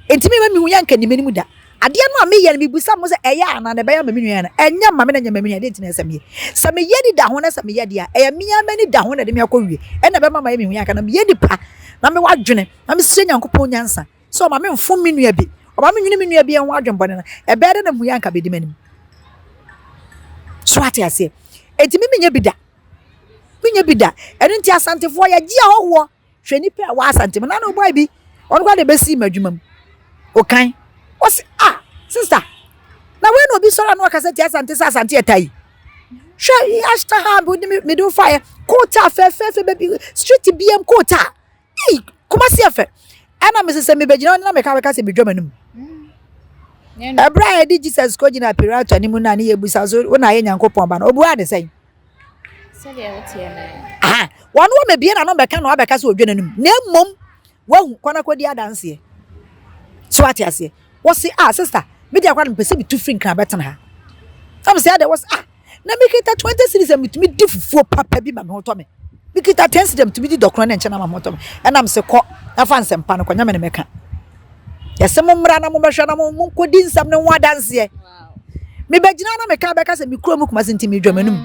Enti me ma mehu yɛ anka nni m'anim da. Adeɛ no a meyɛ no, mebisa mo sɛ ɛyɛ anaa na ɛbɛyɛ ama me nua anaa? Ɛnyɛ mma me na ɛnyɛ mma me nua. Deɛ nti na ɛsɛ sɛ meyɛ? Sɛ meyɛ ani da ho na sɛ meyɛ deɛ a, ɛyɛ me ara m'ani da ho na ɛde me akɔwie. Ɛna ɛbɛma mayɛ mehu yɛ anka na meyɛ nipa na mewɔ adwene na mesrɛ Nyankopɔn nyansa sɛ ɔma memfom me nua bi, ɔma menwene me nua bi ho adwembɔne no, ɛbɛyɛ dɛ na mehu yɛ anka bɛdi m'anim. So ate aseɛ? Enti me menyɛ bi da. Menyɛ bi da. Ɛno nti Asantefoɔ yɛgye ahɔhoɔ. Hwɛ nipa a ɛwɔ Asante mu. Nana ɔbɔe bi, ɔno koraa de bɛsii m'adwuma mu. Ɔkan. Ɔse, ah, sister, na wei na obi sɔre a na ɔkasa tia Asante sɛ Asante ɛta yi. Hwɛ, Ashta ha, mede wo faeɛ. Kootaa fɛfɛɛfɛ baabi, street biam kootaa. Ei, Kumasi yɛ fɛ. Ɛna mese sɛ mebɛgyina hɔ na meka bɛka sɛ medwa m'anum. Ɛberɛ a yɛde Jesus kɔgyina Pilato anim no a ne yɛbusa so wo na ayɛ Nyankopɔn ba no, ɔbuaa ne sɛn? Aha, wɔn wɔ mebie n'ano bɛka na wabɛka sɛ ɔdwa n'anum. Na mmom, wahu kɔ na kɔdi adanseɛ. So ate aseɛ? Wɔse, ah, sister, me deɛ akora no mepɛ sɛ metu firi Nkran bɛtena ha. Na mesɛ adɛ, wɔse, ah, Na mekita 20 cedis a metumi di fufuo papa bi ma me ho tɔ me. Mekita 10 cedis a metumi di dɔkono ne nkyɛn ama me ho tɔ me. Ɛna mese kɔ na fa nsɛmpa no kɔ, nyɛ me ne mɛka. Yɛse mo mmra na mommɛhwɛ na monkɔdi nsɛm no ho adanseɛ. Mebɛgyina na meka bɛka sɛ me kuro mu Kumasi nti medwa m'anum.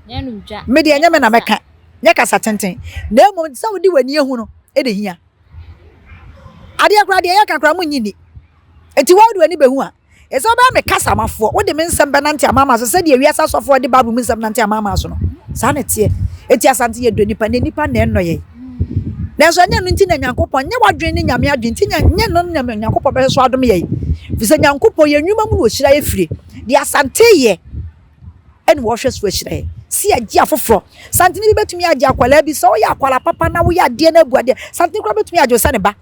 Mm. Me deɛ nyɛ me na mɛka, nyɛ kasa tenten. Na mmom sɛ wode w'ani ahu no ɛna hia. Adeɛ koraa deɛ yɛka koraa monnye nni. Nti wode w'ani bɛhu a, Ɛsɛ sɛ wobɛyɛ me kasamafoɔ. Wode me nsɛm bɛnante amanaman so sɛdeɛ wiase asɔfoɔ de Bible mu nsɛm nante amanaman so no. Saa na ɛteɛ. Enti Asante yɛdɔ nnipa, na nnipa na ɛnnɔ yɛn. Nanso ɛnyɛ ɛno nti na Nyankopɔn, nyɛ w'adwene ne Nyame adwene nti, nyɛ ɛno na Nyankopɔn bɛhwɛ so adom yɛn. Ɛfiri sɛ Nyankopɔn, yɛn nnwuma mu na ɔhyira yɛ fire. Deɛ Asante yɛ ɛna ɔhwɛ so ahyira yɛn. Sɛ yɛgye afoforɔ. Santene bi bɛtumi agye akwadaa bi, sɛ woyɛ akwadaa papa na woyɛ adeɛ na abu adeɛ, Santene koraa bɛtumi agye wo sɛ ne ba.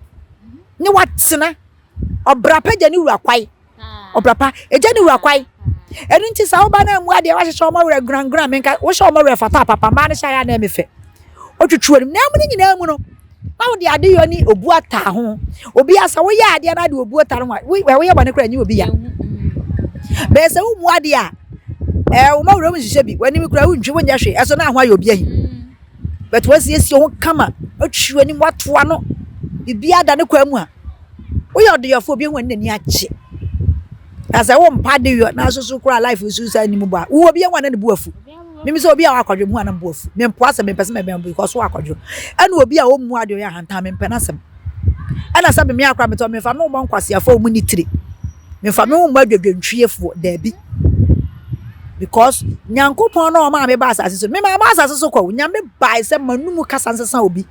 Ne watena. Ɔbra pa gya ne wura kwae. Ɔbra pa egya ne wura kwae. Ɛno nti sɛ woba na mmu adeɛ wahyehyɛ wɔn werɛ guranguran menka wohyɛ wɔn werɛ fata papa mmaa no hyɛ ayɛ a na ɛmɛ fɛ. Otwitwi anim na ɛmu no nyinaa mu no na wode adeyɔ ne obu ataa ho. Obi asa woyɛ adeɛ na de obu ataa ho a woyɛ bɔne koraa nyɛ obi ya. Bɛyɛ sɛ wommu adeɛ a ɛɛ wo ma werɛ mu nhyehyɛ bi w'anim koraa wontwi wonyɛ hwee ɛso na ho ayɛ obi ahi. But wasiesie ho kama, atwi w'anim, wato ano, biribiara da ne kwan mu a, woyɛ ɔdeyɔfo obi ehu n'ani agye. Na sɛ wompa adeyɔ na asoso koraa life nso sa anim bɔ a, wo obi ehu a na ne bo afu. Mimi sɛ obi a wakɔdwe mu a na bo afu. Mempo asɛm mempɛ sɛ mɛbɛn because wakɔdwe. Ɛna obi a ɔmmu adeɛ ɔyɛ ahantan mempɛ n'asɛm. Ɛna sɛ me akora metɔ memfa me ho mmɔ nkwaseafoɔ a wɔn nni tire. Memfa me ho mmɔ adwadwantwiefoɔ daabi. Because Nyankopɔn na ɔmaa me ba asase so. Me maa ba asase so kɔ. Nyame bae sɛ m'anum kasa nsesa obi.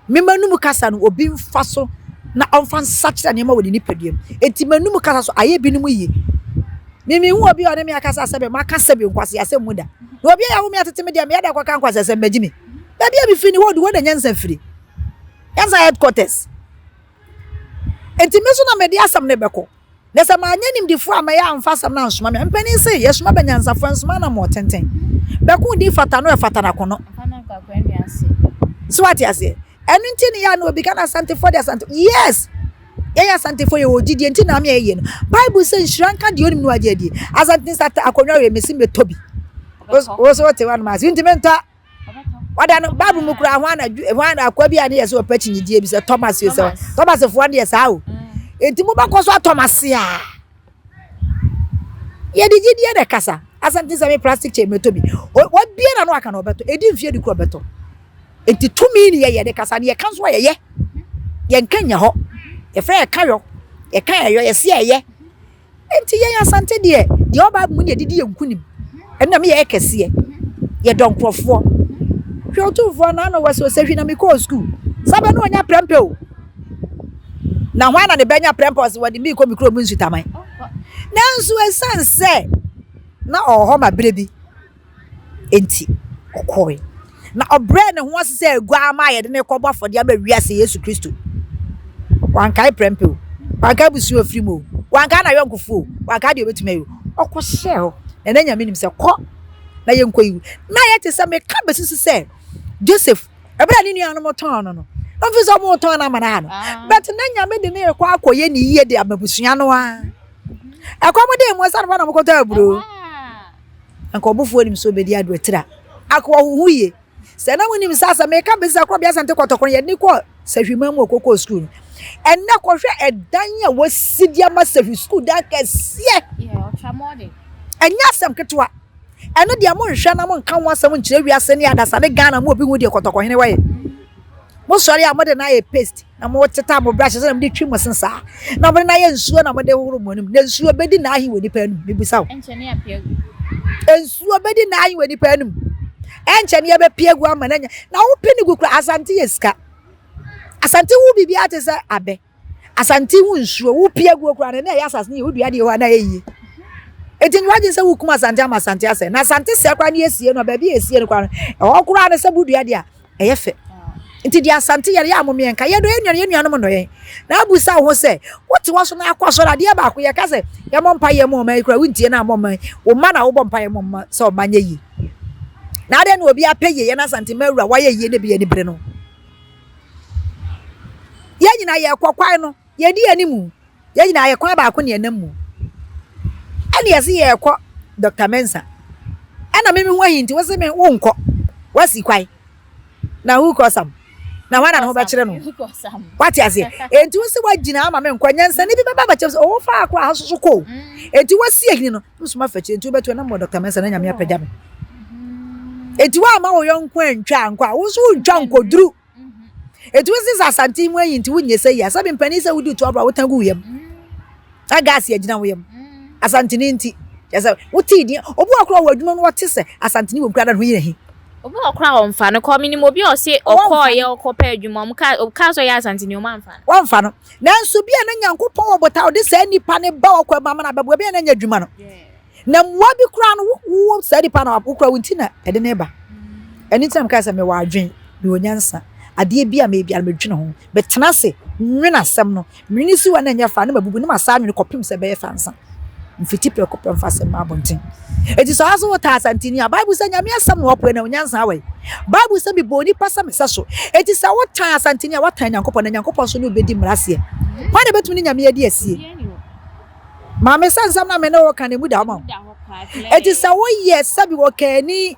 Me m'anum kasa no obi mfa so. na ɔmfa nsakyera nneɛma wɔ ne nipadua mu. Enti m'anum kasa so ayɛ binom yie. Me menhu obi a ɔne me akasa sɛbe maka sɛbe nkwaseasɛm mu da. Na obi a yɛawo me atete me deɛ meyɛ dɛ kɔka nkwaseasɛm magye me. Baabi a mefiri ne hɔ de hɔ na nyansa firi. Nyansa headquarters. Enti me nso na mede asɛm no bɛkɔ. Na sɛ manyɛ nimdefoɔ a mɛyɛ amfa asɛm no ansoma me a, mpanin se, Yɛsoma bɛ nyansafoɔ, ɛnsoma anammɔn tenten. Bɛko din fata no, ɛfata no akɔnnɔ. So wate aseɛ? Ɛno nti ne yɛ a na obi ka na Asantefoɔ de Asante. Yes! Yɛyɛ Asantefoɔ yɛwɔ gyidie nti na ame a yɛyɛ no. Bible sɛ nhyira nka deɛ onim no agye adie. Asante nsa akonnwa wei mesi mɛtɔ bi. Wo so wote hɔ anom ase ntumi ntɔ. Wada no Bible mu koraa hwan na hwan na akoa bi a ne yɛ sɛ ɔpɛ kyinnyegyeɛ bi sɛ Thomas o sɛ Thomas foɔ deɛ saa o. Enti mobɛkɔ so atɔ m'ase a. Yɛde gyidie na ɛkasa. Asante sɛ me plastic chair mɛtɔ bi. Wabie na no aka na ɔbɛtɔ. Ɛdi mfeɛ de kura ɔbɛtɔ. Enti tumi ne yɛyɛ de kasa ne yɛka nso a yɛyɛ. Yɛnka nya hɔ. Yɛfrɛ yɛka yɔ. Yɛka yɛyɔ yɛse yɛyɛ. Enti yɛn Asante deɛ, deɛ ɔba mu ne yɛdidi yɛn nkunim. Ɛno na meyɛ kɛseɛ. Yɛdɔ nkurɔfoɔ. Hwɛ otumfoɔ no ano wɔ sɛ ɔsɛ hwi na mekɔɔ sukuu. Sábɛ no ɔnya prɛmpɛ o. Na hwan na ne bɛnya prɛmpɛ ɔsɛ wɔde mi kɔ me kurom nsutaman. Nanso ɛsiane sɛ na ɔwɔ hɔ ma berɛ bi Enti ɔkɔe, na ɔbrɛɛ ne ho ase sɛ aguammaa a yɛde no rekɔbɔ afɔdeɛ ama wiase Yesu Kristo. Wankae prɛmpɛ o, wankae abusua a ɔfiri mu o, wankae n'ayɔnkofo o, wankae deɛ ɔbɛtumi ayɛ o. Ɔkɔhyɛɛ hɔ, na na Nyame nim sɛ kɔ na yɛnkɔ yi. Na ayɛ te sɛ meka bɛsi so sɛ Joseph, ɛberɛ a ne nuanom tɔn no no, na ɔmfi sɛ ɔmo tɔn no ama no ha no, ah. but na Nyame de ne rekɔ akɔyɛ ne yie de ama abusua no a. Ɛkɔm de mu ɛsane hɔ na ɔmokɔtɔ aburo. Anka ɔbofoɔ nim sɛ ɔbɛdi adoa tiri a, anka ɔho yie. Sɛ na wonim sɛ asɛm meka bɛsi sɛ Korɔbea Asante Kɔtɔkɔ no yɛde no kɔɔ Sahwiman mu ɔkɔkɔɔ sukuu no. Ɛnnɛ kɔhwɛ ɛdan a wɔasi de ama Sahwi sukuu dan kɛseɛ. Ɛnyɛ asɛm ketewa. Ɛno deɛ monhwɛ na monka ho asɛm nkyerɛ wiase ne adasa ne Ghana mu obi hu deɛ Kɔtɔkɔhene wayɛ. Mosɔre a mode no ayɛ paste na moteta mo brush sɛ na mode twi mo se saa na mode no ayɛ nsuo na mode hohoro mo anim na nsuo bɛdi n'ahe wɔ nipa anum mebisa wo nsuo bɛdi n'ahe wɔ nipa anum ɛnkyɛ ne yɛbɛpie gu ama no anya na wope ne gu kora asante yɛ sika asante wo biribiara te sɛ abɛ Asante ho nsuo, wo pia guo koraa no na ɛyɛ asase no yie, wodua deɛ hɔ a na ɛyɛ yie. Enti nyɛ w'adwene sɛ wokum Asante ama Asante asɛe. Na Asante sɛe koraa ne yɛsie no a, baabi a yɛsie no koraa no, ɛhɔ koraa no sɛ wodua deɛ a, ɛyɛ fɛ. Nti deɛ Asante yɛ no, yɛ a mom yɛnka. Yɛdɔ yɛn nuanom, yɛn nuanom nnɔ yɛn. Na abusa wo ho sɛ, wote hɔ so na akɔ asɔre adeɛ baako yɛka sɛ yɛmmɔ mpaeɛ ma ɔman yi koraa, wontie na ammɔ ɔman yi. Wo mma na wobɔ mpaeɛ ma ɔma sɛ ɔman nyɛ yie. Na adɛn na obi apɛ yie yɛ na Asante mma awura wayɛ yie na ebi ani bere no. Yɛn nyinaa yɛrekɔ kwan no, yɛdi anim. Yɛn nyinaa yɛ kwan baako na yɛnam mu. Ɛna yɛse yɛrekɔ Dr. Mensah. Ɛna me me ho ahi nti wose me wonkɔ. Wasi kwan. Na who cause am? Na hwan na ne ho bɛkyerɛ no? Wate aseɛ? Enti wose wagyina ama me nkɔ. Nyansani bi bɛba bɛkyerɛ sɛ ɔwɔ faako a ha soso kɔ o. Enti wasi ahini no, nso mafa akyire nti wobɛto ɛnam wɔ Dr. Mensah na Nyame apagya me. Enti woamma wo yɔnko antwa ankɔ a, wo nso wontwa nkɔduru. Enti wo sesa asante mu ayi nti wonyɛ sɛ yi a, sɛbi mpanin sɛ wodi to abra wotan gu wo yam. Na gas agyina wo yam. Asantene nti, kyerɛ sɛ wote din, obi wɔ koraa wɔ adwuma no wɔte sɛ asantene wɔ mu koraa na ne ho yɛ ahi. Obi wɔ koraa wɔmfa no kɔ, menim obi a ɔse ɔkɔɔyɛ ɔkɔpɛ adwuma, ɔmo kaa ɔkaa sɛ ɔyɛ asantene ɔmo amfa no. Wɔmfa no. Nanso bi a na Nyankopɔn wɔ botae ɔde saa nipa no ba ɔkwan mu ama no abɛboa, bi a na ɛnyɛ adwuma no. Na mmoa bi koraa no, wowɔ saa nipa no, wo koraa wo nti na ɛde no reba. Ɛno nti na mekae sɛ mewɔ adwene, mewɔ nyansa. Adeɛ bi a meyɛ biara medwene ho. Metena ase nwene asɛm no. Menwene si hɔ a na ɛnyɛ fa, na mabubu, na masan anwene kɔpem sɛ ɛbɛyɛ fa ansa. Mfiti prɛko pɛ mfa asɛm ma abɔnten. Enti sɛ ɔha sɛ wotaa Asanteni a, Bible sɛ Nyame asɛm na ɔpoe na onyansa wɔ yi. Bible sɛ mebɔɔ nipa sɛ me sɛso. Enti sɛ wotan Asanteni a, woatan Nyankopɔn na Nyankopɔn nso ne wo bɛdi mmara aseɛ. Hwan na ɛbɛtumi ne Nyame adi asie? Maame sɛ nsɛm na me ne wo ka no emu da hɔ ma wo. Eti sɛ woyɛ sɛbi ɔkaani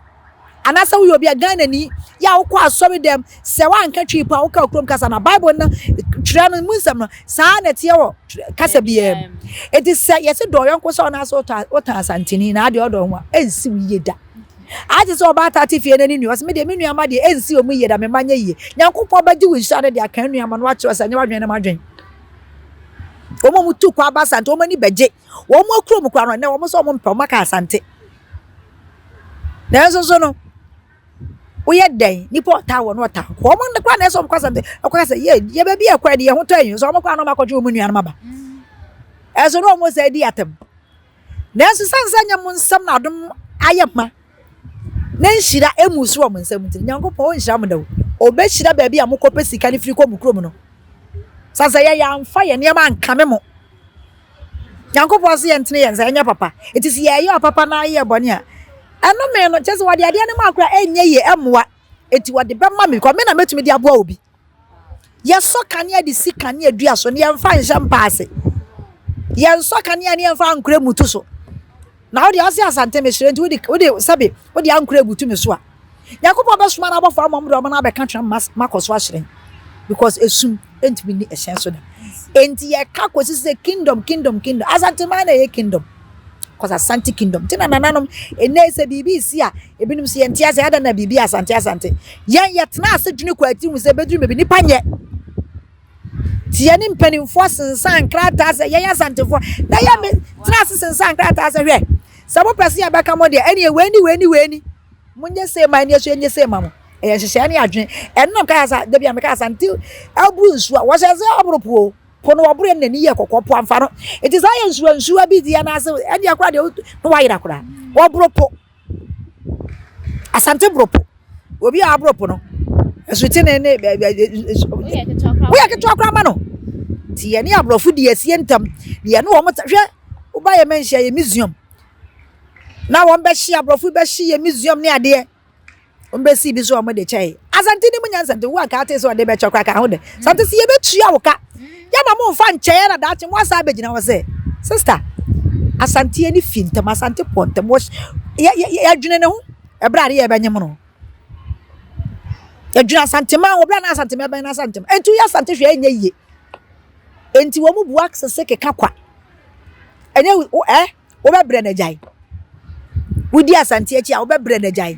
anaasɛ woyɛ obi a Ghanani yɛ a wokɔ asɔre dɛm sɛ woanka twi po a woka kurom kasa na Bible no twerɛ no mu nsɛm no saa na ɛteɛ wɔ kasa biara mu. Eti sɛ yɛse dɔ ɔyɔnko sɛ ɔnaasɛ wotɔn asanteni na adeɛ ɔdɔ ho a ɛnsi wo yie da. Agye sɛ ɔbaa tate fie na ne nua ɔse me deɛ me nua ma deɛ ɛnsi ɔmu yie da me mma nyɛ yie. Nyankopɔn bɛgye wo nhyira no de aka nua ma no akyerɛ sɛ nyɛ w'adwene ne m'adwene. Wɔn a wɔtu kwan ba Asante, wɔn ani bɛgye. Wɔn akurom koraa no, ɛnnɛ wɔn nso wɔn mpɛ, wɔn aka Asante. Nanso so no, Woyɛ dɛn? Nipa ɔtaa wɔ no ɔtaa nko. Wɔn no koraa na ɛsɛ wɔn kɔ asante. Ɛkɔ sɛ yɛ yɛ baabi a ɛkɔ ɛde yɛn ho tɔ ɛyin. So wɔn koraa na wɔn akɔtwe wɔn nuanom aba. Ɛso na wɔn sɛ di atam. Nanso sane sɛ nyɛ mo nsam na adom ayɛ ma na nhyira emu so wɔ mo nsam nti, Nyankopɔn ɔnhyira mo da o. Ɔbɛhyira baabi a mokɔpɛ sika no firi kɔ mo kurom no. Sane sɛ yɛn yɛamfa yɛn nneɛma ankame mo. Nyankopɔn se yɛntene yɛn nsa yɛnyɛ papa. Enti sɛ yɛyɛ ɔpapa na yɛyɛ bɔne a, ɛnome no, kyerɛ sɛ wɔde adeɛ no ma koraa ɛnyɛ yie, ɛmmoa. Enti wɔde bɛma me, because me na mɛtumi de aboa obi. Yɛsɔ kanea de si kanea dua so na yɛmfa nhyɛ mpa ase. Yɛnsɔ kanea ne yɛmfa ankora mutu so. Na wode ɔse asante mesrɛ nti wode wode sɛbe wode ankora butu me so a. Nyankopɔn bɛsoma n'abɔfo ama wɔn de wɔn abɛka twena ma makɔ so ahyerɛn because esum ntumi ni ɛhyɛn so da. Enti yɛka kɔsi sɛ kingdom kingdom kingdom Asante man na ɛyɛ kingdom cause Asante kingdom nti na nananom ɛnɛ sɛ biribi si a ebinom sɛ yɛnte ase adɛn na biribi Asante Asante yɛn yɛtena ase dwene kɔ akyi hu sɛ bɛduru baabi nipa nyɛ Nti yɛne mpanimfoɔ sensan nkrataa sɛ yɛyɛ Asantefoɔ na yɛ me tena ase sensan nkrataa sɛ hwɛ sɛ mopɛ sɛ yɛbɛka mo deɛ ɛneɛ wei ni wei ni wei ni monyɛ sei ma ɛneɛ so yɛnyɛ sei ma mo ɛyɛ nhyehyɛɛ ne adwene ɛno na meka sa da bi a meka Asante aburu nsuo a wɔhyɛ sɛ ɔboro po po no wɔboro yɛ n'ani yɛ kɔkɔɔ po amfa no nti saa yɛ nsuo nsuo bi deɛ anaasɛ ɛneɛ koraa deɛ na wayera koraa wɔboro po Asante Bropo, obi a aboro po no, asutene ne woyɛ ketewa koraa ma no. Nti yɛne aborɔfo di asie ntam, na yɛne wɔn hwɛ woba yɛ manhyia yɛ museum na wɔn bɛhye aborɔfo bɛhye yɛ museum ne adeɛ. Wɔn bɛsi bi so wɔn de kyɛe. Asante ne mu nyansa nti wo a kaa te sɛ ɔde bɛkyɛ koraa ka ho dɛ. Asante sɛ yɛbɛtua wo ka. Yɛma mo mfa nkyɛe na daakye mo asa abɛgyina hɔ sɛ sister Asante ani fi ntɛm Asante pɔ ntɛm wɔ yɛ yɛ yɛdwene ne ho ɛberɛ a ne yɛbɛnyem no. Yɛdwene Asante ma wɔ berɛ a na Asante ma ɛbɛn na Asante ma. Enti woyɛ Asante hwɛ ɛnyɛ yie. Enti wɔn bua sese keka kwa. Ɛnyɛ wo ɛ. Wobɛbrɛ no agyae. Wodi Asante akyi a wobɛbrɛ no agyae.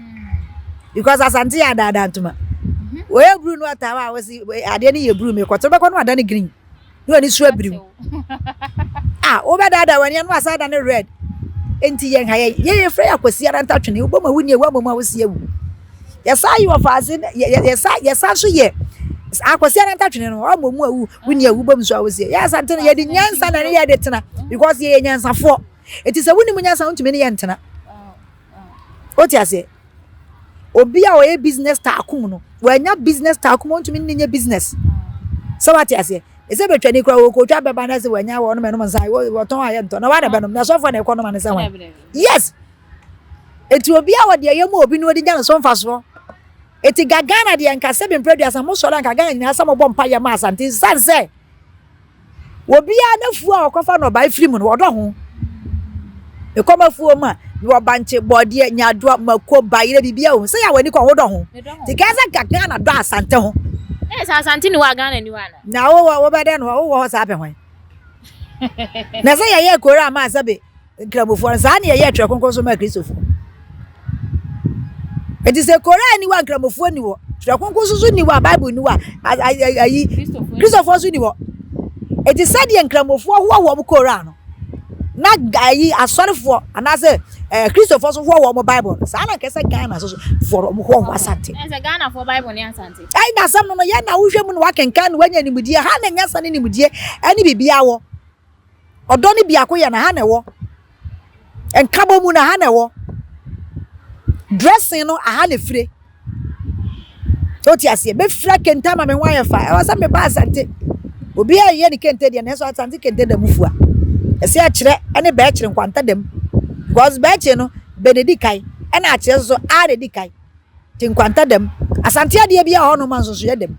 Because Asante yɛ adaadaa ntoma. Mhm. Wɔyɛ blue no ataa a wɔsi adeɛ no yɛ blue mekɔtɔ bɛkɔ no ada no green. Ne w'ani so abiriw. A wobɛdaadaa w'ani ano asa ada no red. Enti yɛn ha yɛn yɛn yɛfrɛ yɛ akwasi ara ntatwene wobɔ ma wonni ewu amom a wosi awu. Yɛsan yi wɔfaase yɛsan yɛsan so yɛ akwasi ara ntatwene no ɔmɔ mu awu wonni awu bom nso a wosi yɛ asante no yɛde nyansa na ne yɛde tena because yɛyɛ nyansafoɔ eti sɛ wonim nyansa wontumi ne yɛ ntena wote aseɛ obi a ɔyɛ business tycoon no wanya business tycoon wontumi ne nyɛ business sɛ wate aseɛ ɛsɛ bɛtwa ni kora wɔkɔtwa bɛba no sɛ wanya wɔnom ɛnom nsa wɔtɔn a yɛntɔ na wane bɛnom na sɔfoɔ na ɛkɔ nom ane sɛ hwan yes Eti obi a ɔde ɛyɛ mu obi no ɔde nya ne so mfasoɔ. Eti ga Ghana deɛ nka sɛbi mpere aduasa mo sɔre anka Ghana nyinaa sɛ mo bɔ mpa yɛ ma Asante san sɛ obiara n'afuo a ɔkɔfa no ɔbae firi mu no ɔdɔ ho. Mekɔ m'afuo mu a mewɔ bankye, bɔɔdeɛ, nyaadoa, mako, bayerɛ biribiara wɔ mu. Sɛ yɛ a w'ani kɔ ho dɔ ho. Ti ka sɛ nka Ghana dɔ Asante ho. Ɛyɛ sɛ Asante ni hɔ a Ghana ni hɔ ana? Na wowɔ wobɛdɛn no wowɔ hɔ saa pɛ hwan? Na sɛ yɛyɛ koro ama sɛbe Nkramofoɔ no, saa na yɛyɛɛ Twerɛ Kronkron so maa Kristofoɔ. Enti sɛ Koran ni hɔ a Nkramofoɔ ni hɔ, Twerɛ Kronkron nso so ni hɔ a Bible ni hɔ a ayi Kristofoɔ nso ni hɔ. Enti sɛdeɛ Nkramofoɔ hoahoa wɔn Koran no, na ayi asɔrefoɔ anaasɛ ɛɛ Kristofoɔ nso hoahoa wɔn Bible no, saa na nkɛ sɛ Ghana nso so foɔ wɔn hoahoa Asante. Ɛsɛ Ghanafoɔ Bible ne Asante. Ɛyi na asɛm no no yɛn na wohwɛ mu na wakenkan na wanya nimdeɛ ha na nyansa ne nimdeɛ ɛne biribiara wɔ. Ɔdɔ ne biako yɛ na ha na ɛwɔ. Nkabɔ mu na ha na ɛwɔ. Dressing no aha na efire. O ti aseɛ bɛfira kente ama me ho ayɛ fa. Ɛwɔ sɛ meba Asante. Obi a yɛ ne kente deɛ nanso Asante kente da mu fua. Ɛsɛ akyerɛ ɛne bɛɛkyerɛ nkwanta da mu. Because bɛɛkyerɛ no bɛ na edi kan ɛna akyerɛ nso a na edi kan. Te nkwanta da mu. Asante adeɛ bi a hɔ nom a nso so yɛ da mu.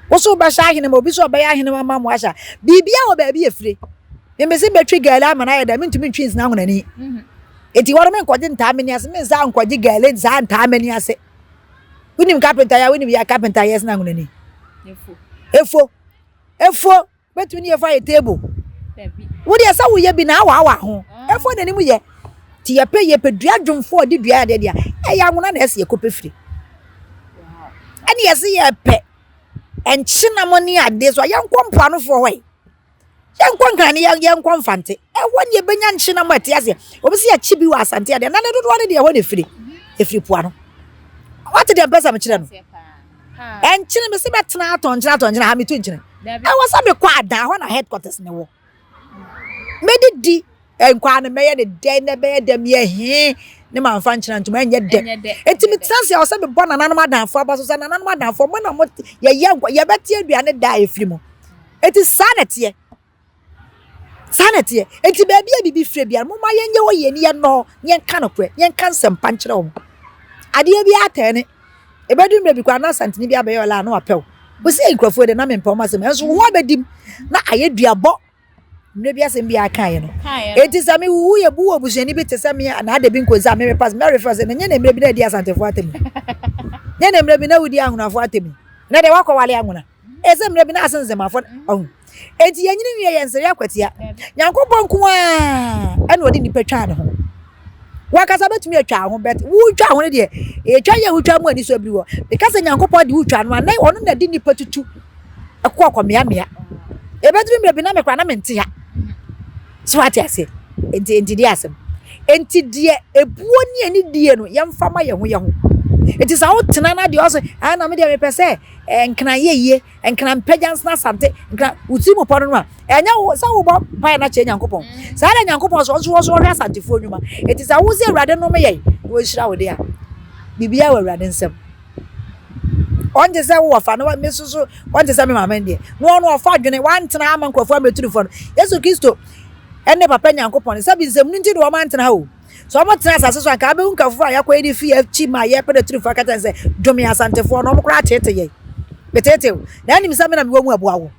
Wo so wobɛhyɛ ahenema, obi so ɔbɛyɛ ahenema ama mo ahyɛ. Biribiara wɔ baabi efire. Mmesi bɛtwi gɛɛle ama no ayɛ dɛ, mentumi ntwi nsena ahonani. Mhm. Enti wɔn menkɔgye ntaa m'ani ase, mensa nkɔgye gɛɛle nsaa ntaa m'ani ase. Wonim kapenta yɛ a, wonim yɛ kapenta yɛ sena ahonani. Efo. Efo. Wobɛtumi ne yɛfo ayɛ table. Wo deɛ sɛ woyɛ bi na awaawa ho. Ɛfo ah. n'anim yɛ. Nti yɛpɛ yɛpɛ dua dwomfoɔ ɔde dua adeɛ deɛ ɛyɛ anwona na ɛsɛ yɛkɔpɛ firi. Ɛne yɛse yɛpɛ nkyenam ne adeɛ so a yɛnkɔ mpoanofoɔ hɔ yi. Yɛnkɔ nkran ne yɛnkɔ mfante. Ɛhɔ ne yɛbɛnya nkyenam a ɛte aseɛ. Obi sɛ yɛkye bi wɔ asante adeɛ na ne dodoɔ no deɛ ɛhɔ na ɛfiri. Ɛfiri poano. Wate deɛ mpɛ sɛ mekyerɛ no? Ɛnkyene me se bɛtena atɔ nkyene atɔ nkyene ha metu nkyene. Ɛwɔ sɛ mekɔ adan hɔ na headquarters ne wɔ. Mɛdidi nkwaa no mɛyɛ ne dɛn na ɛbɛyɛ dɛ meyɛ hee ne mamfa nkyene antom ɛnyɛ dɛ. Enti metena ase a ɛwɔ sɛ mebɔ nananom adanfoɔ aba so sɛ nananom adanfoɔ mo na mo yɛyɛ nkwa yɛbɛte aduane da a ɛfiri mu. Enti saa na ɛteɛ. Saa na ɛteɛ. Enti baabi a biribi firi biara, momma yɛnyɛ hɔ yie na yɛnnɔ hɔ, na yɛnka nokorɛ, na yɛnka nsɛmpa nkyerɛ wɔn. Adeɛ biara tɛɛ ne. Ɛbɛduru mmerɛ bi koraa na Asanteni bi abɛyɛ ɔla a na wapɛ wo. Wo sɛ nkurɔfoɔ deɛ na mempɛ wɔn asɛm, nanso wo ho abɛdi mu na ayɛ duabɔ. Mmerɛ bi asɛm bi a kaeɛ no. Enti sɛ mewuwu yɛ bu wɔ busuani bi te sɛ me a na ada bi nkɔnsi a merepa mɛrefa sɛ na nyɛ na mmerɛ bi na adi Asantefoɔ atɛm yi. Nyɛ na mmerɛ bi na wodi Ahonafoɔ atɛm yi. Na deɛ wakɔwale Ahona. Ɛsɛ mmerɛ bi na ase nzemafo no ɔho. Enti yɛnyini nwie yɛn nsere akwatia. Nyankopɔn nko ara ɛna ɔde nipa twaa ne ho. Wankasa bɛtumi atwa ho but wotwa ho no deɛ ɛtwa yɛ wotwa mu ani so abiri wɔ. Meka sɛ Nyankopɔn de wotwa no a na ɔno na de nipa tutu ɛkɔ kɔ mmeammea. Ɛbɛduru mmerɛ bi na mekora na mente ha. So wate aseɛ? Enti enti deɛ asɛm. Enti deɛ ebuo ne anidie no yɛmfa ma yɛn ho yɛn ho. Enti sɛ wotena na deɛ ɔsɛ ah na me deɛ mepɛ sɛ eh, nkran yɛ yie, nkran mpagya nsena asante, nkran wo tiri mu pɔ no no a, ɛnyɛ wo sɛ wobɔ mpaeɛ no akyerɛ Nyankopɔn. Mm. Saa na Nyankopɔn so ɔnso wɔ so ɔhwɛ asantefoɔ nnwuma. Enti sɛ wo sɛ Awurade nnome yɛn na wɔnhyira wo de a, biribiara wɔ Awurade nsam. Ɔnte sɛ wo wɔfa no, me nso so ɔnte sɛ me maame deɛ. Na ɔno ɔfa adwene, wantena ama nkurɔfoɔ ammɛtu no fo no. Yesu Kristo ne Papa Nyankopɔn no, sɛbi nsɛm no nti na wɔn antena ha o. Sɛ wɔn tena asase so anka abɛhu nka foforɔ a yɛakɔyɛ de fi akyi ma yɛpɛ na turu fo aka kyɛn sɛ dome asantefoɔ no wɔn koraa ateete yɛn. Meteete o. Na anim sɛ me na mewɔ mu aboa wo.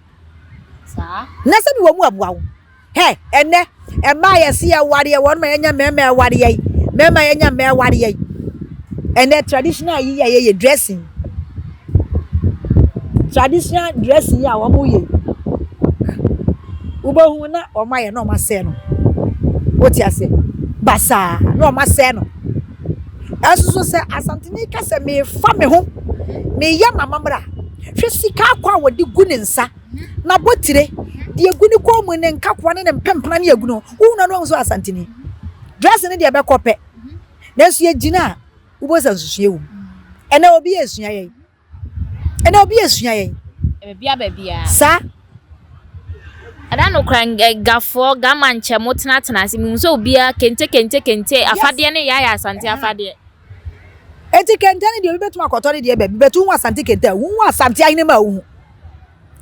Na sɛ mewɔ mu aboa wo. Hɛ, ɛnnɛ, mmaa a yɛse yɛware yɛ wɔn ma yɛnya mmarima a ɛware yɛn, mmarima a yɛnya mmaa ɛware yɛn. Ɛnnɛ traditional yi a yɛyɛ dressing, traditional dressing yi a wɔyɛ yi, wobɛhu na wɔayɛ na wɔasɛe no. Wote aseɛ? Basaa na wɔasɛe no. Ɛnso so sɛ Asanteni ka sɛ mefa me ho, meyɛ m'amammerɛ a, hwɛ sika akɔ a wɔde gu ne nsa. N'abotire, deɛ egu ne kɔn mu, ne nkakoa ne ne mpempena ne egu no, wohu no a na wahu sɛ ɔyɛ Asanteni. Dressing no deɛ ɛbɛkɔ pɛ, nanso yɛgyina a, wobɛhu sɛ nsusuiɛ wɔ mu. Ɛnɛ obi resua yɛn. Ɛnɛ obi resua yɛn. Baabi a baabi a. Saa. Ɛda no kora gafoɔ gama nkyɛ mo tenatena ase mehu sɛ obiara kente kente kente afadeɛ ne yɛ ayɛ Asante afadeɛ. Eti kente no deɛ obi bɛtumi akɔtɔ ne deɛ baabi bɛtu ho Asante kente a wohu Asante ahene ma wohu.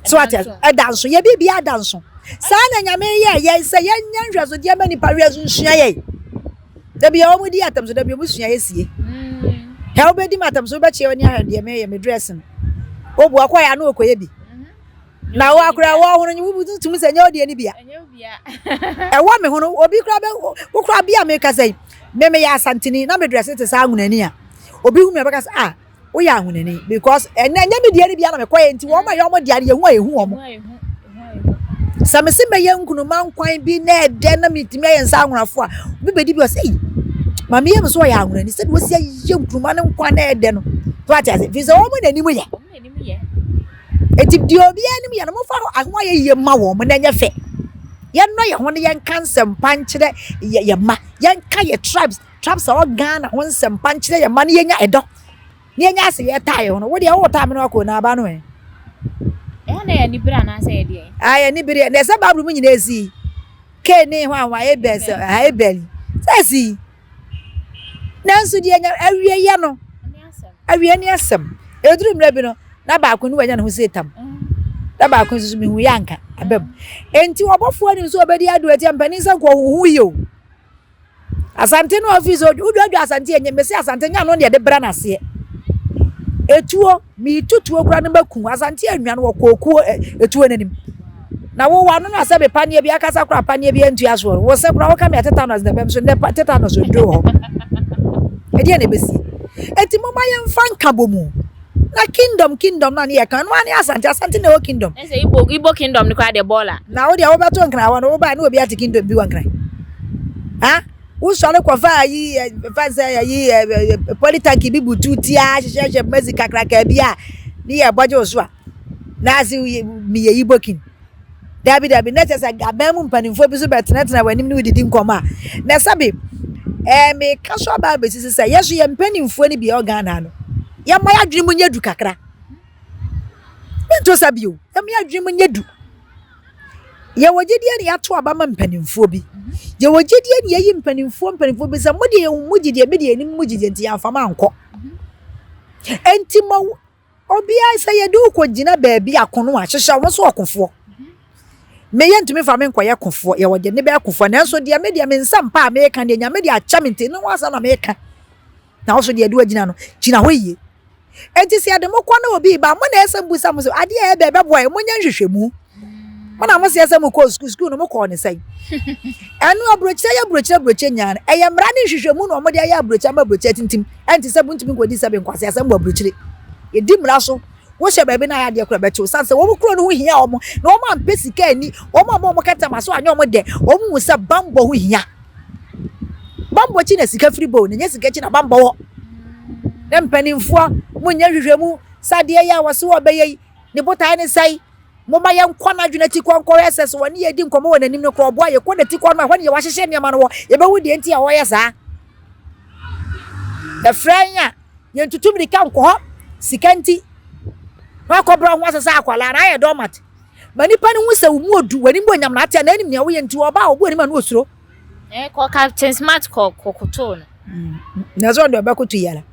So ate ase? Ɛda nso. Yɛ biribiara da nso. Saa na Nyame yɛɛ yɛn sɛ yɛnyɛ nhwɛsodeɛ ma nipa wiase nsua yɛn. Da bi a wɔn di atam so, da bi wɔn sua yɛ sie. Hɛ wobɛdi ma atam so wobɛkyɛ w'ani ahwɛ deɛ meyɛ me dress no. Obu akɔ yɛ ano okɔyɛ bi. Na wo akora wɔ ho no wotumi sɛ nyɛ odeɛ no bia. Ɛwɔ me ho no obi kora bɛ wo kora bi a meka sɛ me meyɛ asanteni na me dress te sɛ anwonani a obi hu me ɔbɛka sɛ ah woyɛ ahonani because ɛnɛ ɛnyɛ me deɛ no bia na mekɔyɛ nti wɔn a ɛyɛ wɔn deɛ no yɛhu a yɛhu wɔn sɛ mese mɛyɛ nkunuma nkwan bi na ɛdɛ na metumi ayɛ nsa ahonafo a obi bɛdi bi ɔsɛ yi maame yɛ me so ɔyɛ ahonani sɛdeɛ wɔsi ayɛ nkunuma ne nkwan na ɛdɛ no so ate ase fi sɛ wɔn na anim yɛ eti deɛ obiara anim yɛ no mofa ho ayɛ yie ma wɔn na ɛnyɛ fɛ yɛnnɔ yɛn ho no yɛnka nsɛmpa nkyerɛ yɛ yɛ mma yɛnka yɛ tribes Trump sɛ ɔ Ghana ho nsɛmpa nkyerɛ yɛn mma na yɛnya ɛdɔ na yɛnya ase yɛ taa yɛ ho no wo deɛ wo taa me no akɔ na aba no ɛ. Ɛyɛ na yɛ anibere anaasɛ yɛ deɛn? Ah yɛ anibere na ɛsɛ Bible mu nyinaa esi Cain ne hwan hwan Abel sɛ ah Abel sɛ esi nanso deɛ nya awie yɛ no awie ne asɛm eduru mmerɛ bi no na baako no wanya ne ho sɛ tam na baako nso so mehu yɛ anka abam enti ɔbɔfoɔ anim sɛ ɔbɛdi ado atia mpanin sɛ nka ɔhuhu yie o. Asante no office wodwadwa Asante enye mese Asante nya no na yɛde brɛ n'aseɛ. Etuo meetu tuo kora no bɛku Asante anwa no wɔkɔ okuo etuo n'anim. Na wo wano no asɛ me paneɛ bi akasa kora paneɛ bi antua soɔ no wo se kora woka me a tetanus na ɛbɛm so nnɛ tetanus nduro hɔ. Ɛdeɛ na ɛbɛsi. Eti moma yɛmfa nkabɔ mu. Na kingdom kingdom na ne yɛ kan no ne Asante Asante na ɛwɔ kingdom. Ɛsɛ Igbo Igbo kingdom no koraa deɛ bɔɔla. Na wo deɛ wobɛto nkran hɔ no wobaa ne obi ate kingdom bi wɔ nkran. Ha wosɔre kɔfa ayi fa sɛ ayi polytank bi butu tia hyehyɛhyɛ masi kakraka bi a ne yɛ bɔgye wo so a na ase meyɛ Igbo king. Dabi dabi na kyerɛ sɛ aban mu mpanimfoɔ bi nso bɛtenatena w'anim ne wodidi nkɔmmɔ a na sɛbe ɛɛ meka so aba abɛsisi sɛ yɛ so yɛ mpanimfoɔ no bi ɛwɔ Ghana no. Yɛmma yɛadwene mu nyɛ du kakra. Mento sa bio. Yɛmma yɛadwene mu nyɛ du. Yɛwɔ gyidie na yɛato aba ma mpanimfoɔ bi. Yɛwɔ gyidie na yɛyi mpanimfoɔ mpanimfoɔ bi sɛ mo deɛ yɛn mu gyidie, me deɛ yɛnim mu gyidie nti yɛamfa mo ankɔ. Enti ma obiara sɛ yɛde wo kɔgyina baabi akono a, hyehyɛ wo ho so ɔkofoɔ. Me yɛntumi fa me nkɔyɛ kofoɔ, yɛwɔ deɛ ne bɛyɛ kofoɔ nanso deɛ me deɛ me nsa mpa a meka deɛ Nyame de akyɛ me nti ne ho asɛm na meka. Na wo so deɛ ɛde wagyina no, gyina hɔ yie. Enti sɛ yɛde mo kɔ na obi reba a, mo na ɛsɛ mbusa mo sɛ, adeɛ a ɛbɛ ɛbɛboa yɛ, monyɛ nhwehwɛmu. Mo na mo seɛ sɛ mokɔɔ sukuu, sukuu no mokɔɔ ne sɛn? Ɛno aburokyerɛ yɛ aburokyerɛ aburokyerɛ nyinaa no, ɛyɛ mmara ne nhwehwɛmu na wɔde ayɛ aburokyerɛ ama aburokyerɛ atintim. Ɛnte sɛ montumi nkɔdi sɛbe nkwaseasɛm wɔ aburokyire. Yɛdi mmara so. Wohyɛ baabi na ayɛ adeɛ koraa ɛbɛkye wo. Sane sɛ wɔn kuro no ho hia wɔn, na wɔn ampɛ sika anni, wɔn amma wɔn kɛtɛma so anyɛ wɔn dɛ, wɔn hu sɛ bammɔ ho hia. Bammɔ akyi na sika firi ba o, na ɛnyɛ sika akyi na bammɔ wɔ. Na mpanimfoɔ, monyɛ nhwehwɛmu sɛ adeɛ yi a wɔse wɔbɛyɛ yi, ne botae ne sɛe. Momma yɛnkɔ n'adwene akyi kɔ nkɔhwɛ sɛ sɛ wɔne yɛdi nkɔmmɔ wɔ n'anim no korɔ ɔboa yɛkɔ n'ati kɔ no ɛhɔ ne yɛ wahyehyɛ nneɛma no wɔ yɛbɛhu deɛ nti a wɔyɛ saa. Ɛfrɛ yɛn a yɛntutu mmirika nkɔ hɔ sika nti na wakɔbrɛ ho ase sɛ akwadaa na ayɛ dɔmat. Ma nipa no hu sɛ wo mu odu, w'anim bɔ nyam na ate a na anim nea woyɛ nti ɔba a ɔbu anim a na osuro. Eh, kɔ Captain Smart kɔ kɔkotoo no. Na sɛ ɔde ɔbɛkoto yi ara.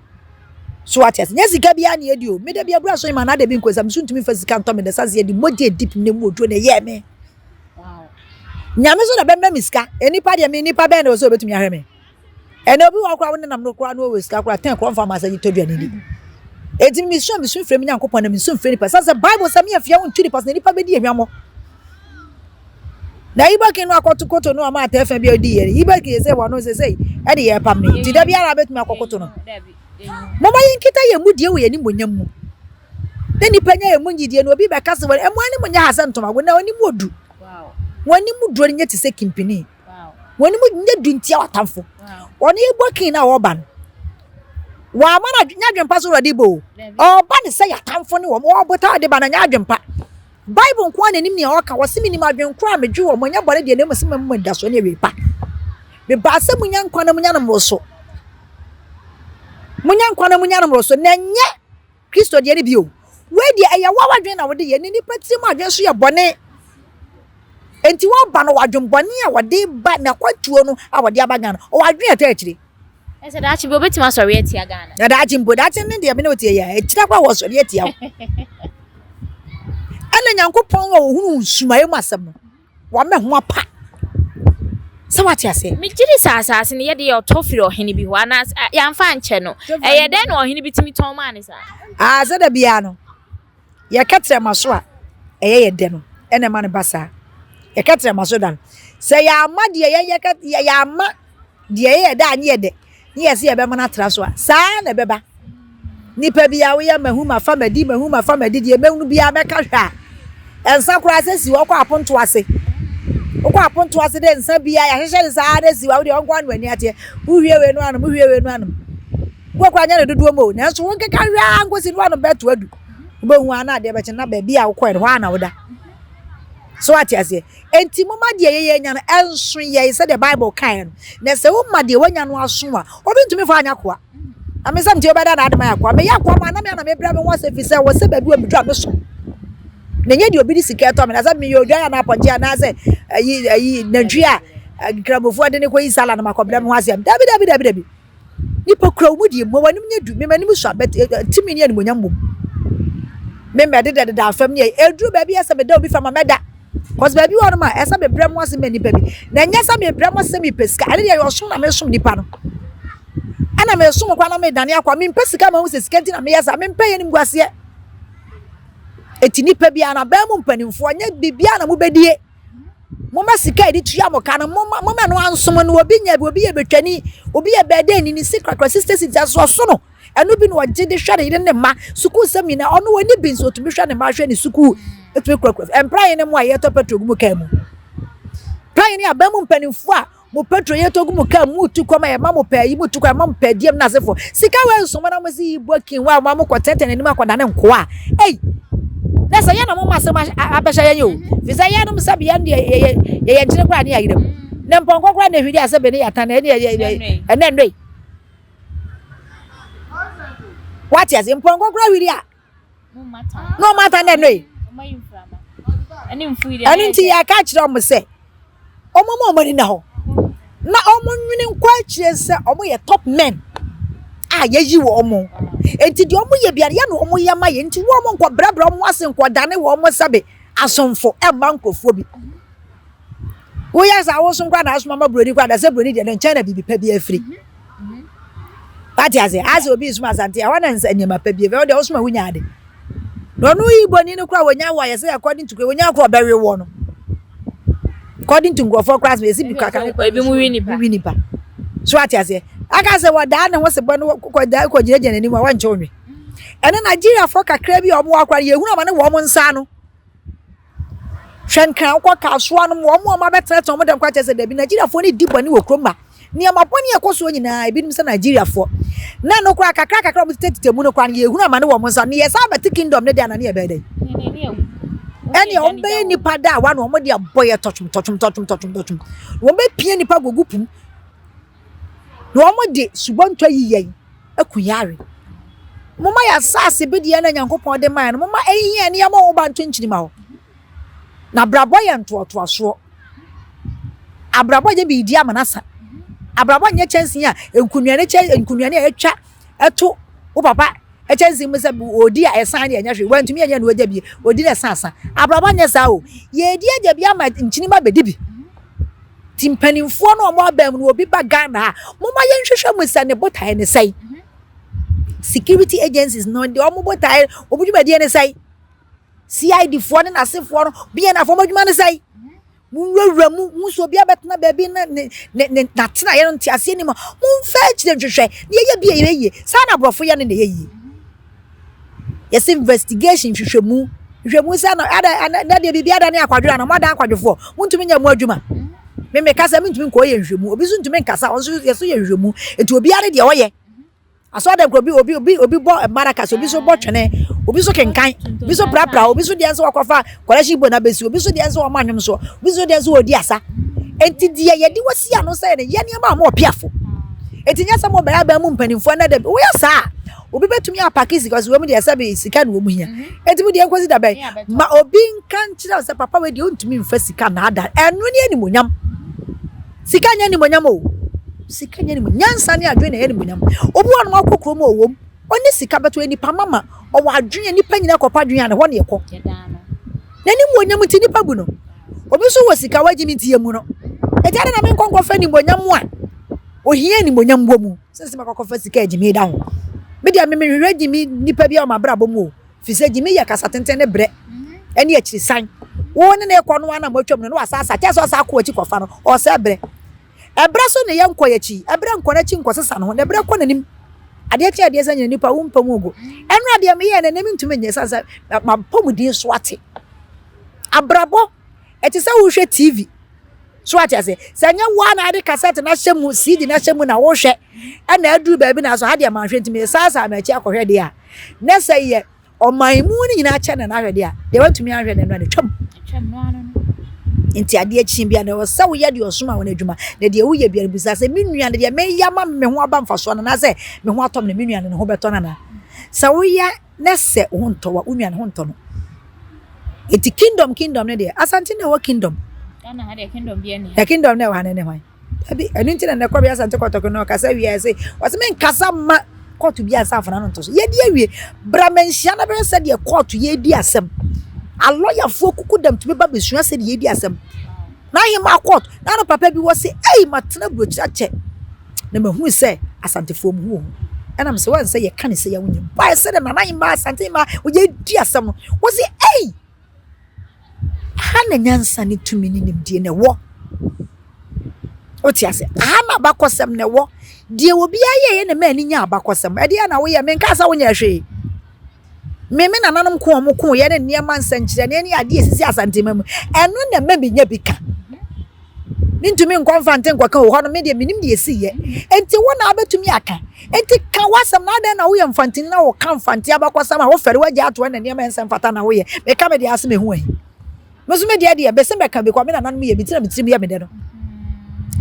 So ate ase. Nyɛ sika biara na yɛdi o. Me da bi abura so ma na da bi nkɔ sɛ me so ntumi fa sika ntɔ me da sase yɛde mogya edi pim na mu oduro na ɛyɛɛ me. Nyame so na bɛma me sika. Nipa deɛ me nipa bɛn na ɔsɛ obetumi ahwɛ me. Ɛnna obi wɔ hɔ koraa wo nenam no koraa na ɔwɔ sika koraa tɛn korɔ mfa ma sɛ tɔ aduane di. Enti mesu a mesu mfrɛ me Nyankopɔn na mensu mfrɛ nipa. Sɛ sɛ Bible sɛ me afia wo ntu nipa so na nipa bɛdi ahwammɔ. Na Ibaki no akɔto koto no ama atɛfɛ bi a ɔdi yɛ. Ibaki yɛ sɛ wɔno sɛ sɛ ɛde yɛ pam ne. Nti da biara bɛtumi akɔkoto no. Moma yɛnkita yɛn mu die wɔ yɛn animuonyam mu. Na nipa nya yɛn mu nyidie no obi bɛka sɛ wɔn anim nyɛ ha sɛ ntomago na ɔnim odu. Wɔn anim duro no nyɛ te sɛ kimpini. Wɔn mu nyɛ du ntia w'atamfo. Wɔn ebɔ kin na wɔba no. Wɔama no nyɛ adwempa so wɔde bɔ o. Ɔba ne sɛ yɛatamfo ne wɔn. Wɔbɔ taa de ba na nyɛ adwempa. Bible nko ara na enim nea ɔka. Wɔse menim adwen koro a medwe wɔ mo, ɛnyɛ bɔne deɛ na mmom sɛ mɛma mo anidasoɔ ne awiei pa. Mebaa sɛ munya nkwa na munya no mmoroso. Munya nkwa na munya no mmoroso, na ɛnyɛ Kristo deɛ no bio. Wei deɛ ɛyɛ wo adwene na wode yɛ, ne nipa tirim adwene nso yɛ bɔne. Enti wɔba no wadwen bɔne a wɔde ba n'akwantuo no a wɔde aba Ghana, ɔwɔ adwene a ɛtɔ akyire. Ɛsɛ daakye bi obetumi asɔre atia Ghana. Na daakye mpo daakye ne deɛ me ne wotie yɛ akyire koraa wɔsɔre atia wo. Ɛna Nyankopɔn a ɔhunu nsumaeɛ mu asɛm no, wama ho apa. Sɛ wate aseɛ? Megye di sɛ asase no yɛde yɛ ɔtɔ firi ɔhene bi hɔ anaasɛ yɛamfa ankyɛ no. Ɛyɛ dɛn na ɔhene bi tumi tɔn maa no saa? Ah, sɛ da biara no, yɛka tɛrɛma so a ɛyɛ yɛ dɛ no ɛna ɛma no ba saa. Yɛka tɛrɛma so da no. Sɛ yɛama deɛ yɛyɛ yɛama deɛ ɛyɛ dɛ anyɛ dɛ ne yɛse yɛbɛma no atra so a, saa ara na ɛbɛba. Nipa bi a woyɛ mahu mafa madi mahu mafa madi deɛ mɛhunu biara mɛka hwɛ a, nsa koraa sɛ si hɔ kɔ aponto ase. Wokɔ aponto ase dɛ nsa biara yɛahyehyɛ no saa dɛ si hɔ a wodeɛ ɔnko ano ani ateɛ. Wohwie wei no anom, wohwie wei no anom. Wokɔ koraa nyɛ no dodoɔ mu o, nanso wonkeka hwɛ ara nkosi no anom bɛto adu. Wobɛhu ara na adeɛ bɛkye na baabi a wokɔɛ no hɔ ara na woda. So ate aseɛ? Enti momma deɛ yɛyɛ anya no ɛnso yɛn sɛdeɛ Bible kaeɛ no. Na sɛ woma deɛ woanya no aso a, obi ntumi mfa anyɛ akoa. Na me nsɛm nti wobɛda na ade ma yɛ akoa. Meyɛ akoa ma na me ana mebrɛ me ho ase ɛfiri sɛ wɔ sɛ baabi wɔ meduru a mesom. Na ɛnyɛ deɛ obi de sika ɛtɔ me na sɛ meyɛ odwan anaa apɔnkye anaasɛ ayi ayi nantwie a nkramofoɔ de ne kɔyi sala no makɔbrɛ me ho ase. Dabi dabi dabi dabi. Nipa kura wo mu deɛ mu w'anim nyɛ du me m'anim sua but eh, eh, timi ne animonyam wom me mɛdeda deda afam ne ɛduru baabi ɛsɛ meda obi fam a mɛda cause baabi wɔ nom a ɛsɛ mebrɛ mo ase ma nipa bi na ɛnyɛ sɛ mebrɛ mo ase mepɛ sika ɛne deɛ ɔsom na mesom nipa no ɛna mesom kwa na medane akɔ mempɛ sika ma ho sɛ sika nti na meyɛ saa mempɛ yɛ nim guaseɛ ɛti nipa biara na bɛn mu mpanimfoɔ nyɛ biribiara na mobɛdie Momma sika a yɛde tua mo ka no, momma momma ɛno ansom no. Obi nya bi, obi yɛ betwani, obi yɛ bɛɛdɛni, ne si krakra sixty cedis ɛso ɔso no. Ɛno bi na ɔgye de hwɛ ne yere ne mma sukuu sɛm nyinaa. Ɔno ɔni bi nso ɔtumi hwɛ ne mma hwɛ ne sukuu ɛtumi kurakura. Ɛmpra yɛn ne mo a yɛtɔ petrol gu mu kaa mu. Pra yɛn ne aban mu mpanimfoɔ a Mo petro yɛ tɔ gu mo kaa mu tu kɔm a yɛma mo pɛɛ yi mo tu kɔ yɛma mo pɛɛ diem na asefo sika wei nso mo na mo si yi bɔ kin wa mo kɔ tɛtɛ n'anim akɔda ne nkoa ei na sɛ yɛn na mo ma asɛm abɛhyɛ yɛn o fi sɛ yɛn nom sɛ yɛn deɛ yɛyɛ yɛyɛ nkyene koraa ne ayerɛ mu ne mpɔnkɔ koraa na ehwiri asɛ bɛ ne yɛatan ɛne ɛnɛ nnoi. Wate ase mpɔnkɔ koraa wiri a na ɔmo ata na ɛno yi. Ɛno nti yɛka kyerɛ ɔmo sɛ ɔmo ma ɔmo ani na hɔ na ɔmo nwene nkɔ akyire sɛ ɔmo yɛ top men a yɛyi wɔ ɔmo. Nti deɛ ɔmo yɛ biara yɛ na ɔmo yɛ ma yɛ nti wɔn nkɔ brɛbrɛ ɔmo ase nkɔ dane wɔn sɛbe asomfo ɛmma nkurɔfoɔ bi. Woyɛ saa wosom koraa na asoma ma buroni koraa da sɛ buroni deɛ ne nkyɛn na biribi pa bi afiri. Wate ase asɛ obi soma asante ɛhɔ na nsa nneɛma pa bi afiri ɛhɔ deɛ wosoma wonya ade. Na ɔno yi bɔni no koraa wɔnya wɔ ayɛ sɛ according to wɔnya koraa ɔbɛwe wɔ no. According to nkurɔfoɔ koraa sɛ yɛsi bi kaka ne ebi mu wi nipa. Wi nipa. So ate aseɛ aka sɛ wɔdaa ne ho sebɔ no kɔda kɔgyinagyina n'anim a wɔnkyɛ onwe. Ɛne Nigeriafoɔ kakra bi a wɔn akora yɛhunu ama ne wɔn nsa ano. Hwɛ nkran wokɔ kasoa no mu wɔn a wɔabɛtenatena wɔn dɛm koraa kyerɛ sɛ dabi Nigeriafoɔ no di bɔne wɔ kurom ha. Nneɛma bɔne a ɛkɔ soɔ nyinaa ebinom sɛ Nigeriafoɔ. Na ɛno koraa kakra kakra a wɔtetetete mu no koraa no yɛhunu amane wɔ wɔn nsa. Ne yɛsan bɛte kingdom no deɛ ana ne yɛbɛyɛ dɛn? Ɛne wɔn bɛyɛ nipa da a wa na wɔn de abɔ yɛ tɔtwom tɔtwom tɔtwom tɔtwom tɔtwom. Wɔn bɛpia nipa gugu pum. Na wɔde subɔntɔ ayi yɛn aku yɛn awe. Momma yɛn asase bedeɛ no a Nyankopɔn de mae no, momma ɛnhia ne yɛmmɔ ho ban nto nkyini ma hɔ. Na abrabɔ yɛ ntoatoasoɔ. Abrabɔ nyɛ biribi ama no asa. Abrabɔ nyɛ kyɛnsee a nkunuane kyɛ nkunuane a atwa ɛto wo papa kyɛnsee mu sɛ ɔdi a ɛsan deɛ ɛnyɛ hwee wantumi anyɛ no wagya bi ɔdi na ɛsan asa. Abrabɔ nyɛ saa o. Yɛdi agya bi ama nkyini ma bɛdi bi. Nti mpanimfoɔ no a wɔn abɛn mu no obi ba Ghana a, momma yɛnhwehwɛ mu sɛ ne botaeɛ ne sɛn. Security agencies no deɛ wɔn botaeɛ, wɔn dwumadie ne sɛn. CID foɔ ne n'asefoɔ no, BNA foɔ wɔn adwuma ne sɛn. Monwurawura mu, mo nso obi abɛtena baabi na ne ne ne n'atenaeɛ no nteaseɛ ni mu a, momfa akyire nhwehwɛ na yɛyɛ bi a ɛyɛ yie. Saa na aborɔfo yɛ no na ɛyɛ yie. Yɛsɛ investigation nhwehwɛmu. Nhwehwɛmu sɛ na ada ana na deɛ biribi ada ne akwadworɔ ana mo adan akwadwofoɔ montumi nyɛ mo adwuma. Me meka sɛ mentumi nkɔ yɛ nhwehwɛmu obi nso ntumi nkasa ɔno nso yɛ so yɛ nhwehwɛmu nti obiara ne deɛ ɔyɛ. Asɔre dɛm kora obi obi obi obi bɔ maracas obi nso bɔ twene obi nso kenkan obi nso prapra obi nso deɛ nso wakɔfa kɔlɛhye bɔ na bɛsi obi nso deɛ nso ɔma nnwom soɔ obi nso deɛ nso ɔdi asa. Nti deɛ yɛde wasi ano sɛ no yɛ nneɛma a mo ɔpiafo. Nti nyɛ sɛ mo bɛyɛ abɛn mu mpanimfoɔ na dɛbi woyɛ saa a Obi bɛtumi apake sika ɔsɛ wɔn deɛ sɛbi sika na wɔn hia. Eti mu deɛ nkosi da bɛn ma obi nka nkyerɛ sɛ papa wei deɛ ontumi nfa sika naada ɛno ne animonyam. Sika nyɛ animonyam o. Sika nyɛ animonyam. Nyansa ne adwene na ɛyɛ animonyam. Obi wɔ nom akɔ kurom a ɔwɔ mu ɔne sika bɛtɔ nipa mama ɔwɔ adwene nipa nyina kɔpa adwene a ne hɔ ne ɛkɔ. N'animonyam nti nipa bu no. Obi nso wɔ sika wagye me nti yɛ mu no. Eti adɛn na menkɔ nkɔfa animonyam a ohia animonyam wɔ mu. Sɛ sɛ makɔ akɔfa sika a gyimi da ho. Me deɛ me mehwehwɛ gyimi nipa bi a wɔ m'abrabɔ mu o. Firi sɛ gyimi yɛ kasa tenten ne brɛ ɛne akyirisan. Wo ne ne kɔ no ara na moatwam no na wasan asa kyɛ sɛ ɔsan akɔ akyi kɔfa no ɔsɛ brɛ. Ɛbrɛ so ne yɛ nkɔ yɛkyi. Ɛbrɛ nkɔ n'akyi nkɔsesa ne ho na ɛbrɛ kɔ n'anim. Adeɛ kye adeɛ sɛ nyina nipa wo mpɛ mu ogo. Ɛno adeɛ meyɛ no ɛnɛ mentumi nyɛ ɛsiane sɛ m'apɔmuden so ate. Abrabɔ ɛte sɛ wohwɛ TV. So ate ase? Sɛ ɛnyɛ wo ara na ade kasɛt no ahyɛ mu, CD no ahyɛ mu na wohwɛ, ɛna aduru baabi na so ha deɛ manhwɛ nti mesan m'akyi akɔhwɛ deɛ a, na sɛ yɛ ɔman mu no nyinaa kyɛ na n'ahwɛ deɛ a, deɛ wantumi anhwɛ no ɛno a twam. Nti adeɛ kyi bia na ɛwɔ sɛ woyɛ deɛ ɔsoma wɔn adwuma na deɛ woyɛ bia no bisa sɛ me nua no deɛ meyɛ ama me ho aba mfasoɔ no anaasɛ me ho atɔ me na me nua no ne ho bɛtɔ no anaa? Sɛ woyɛ na sɛ wo ho ntɔ wa wo nua ne ho ntɔ no eti kingdom kingdom ne deɛ asante na ɛwɔ kingdom Ghana ha deɛ kingdom bi ɛni ha kingdom na ɛwɔ ha ne ne hwan dabi ɛno nti na nnɛ kɔbi asante kɔtɔkɔ na ɔkasa wie ɛsɛ wɔsɛ me nkasa ma kɔɔto bi ansa afana no nto so yɛdi awie bra manhyia na bɛyɛ sɛ deɛ kɔɔto yɛdi asɛm alɔyafoɔ kuku dam tumi ba bɛsua sɛ deɛ yɛdi asɛm na ahema kɔɔto na ano papa bi wɔ se ei matena burokyiri akyɛ na mahunu sɛ Asantefoɔ mu ho wɔ hu. Ɛna mesɛ wɔn sɛ yɛka ne sɛ yɛwo nyɛ bae sɛ dɛ nana mmaa Asante mmaa wɔyɛ di asɛm no wɔsi ei aha na nyansa ne tumi ne nimdeɛ na ɛwɔ wote ase aha na abakɔsɛm na ɛwɔ deɛ obiara yɛyɛ na mmaa ani nya abakɔsɛm ɛdeɛ na woyɛ menka sɛ wonyɛ hwee Me me nananom ko a wɔkoeɛ ne nneɛma nsɛnkyerɛnneɛ ne adeɛ a ɛsisi Asantema mu, ɛno na ɛma menya bi ka. Mentumi nkɔ Mfante nkɔka wɔ hɔ no, me deɛ menim deɛ ɛsiiɛ. Enti wo na wobɛtumi aka. Enti ka w'asɛm na adɛn na woyɛ Mfanteni na woka Mfante abakɔsɛm a wofɛre w'agya ato ɛna nneɛma ɛnsɛ mfata na woyɛ. Meka me deɛ ase mehu ahi. Me nso me deɛ deɛ bese mɛka bi kɔ me nananom yɛ bi nti na me tirim yɛ me dɛ no.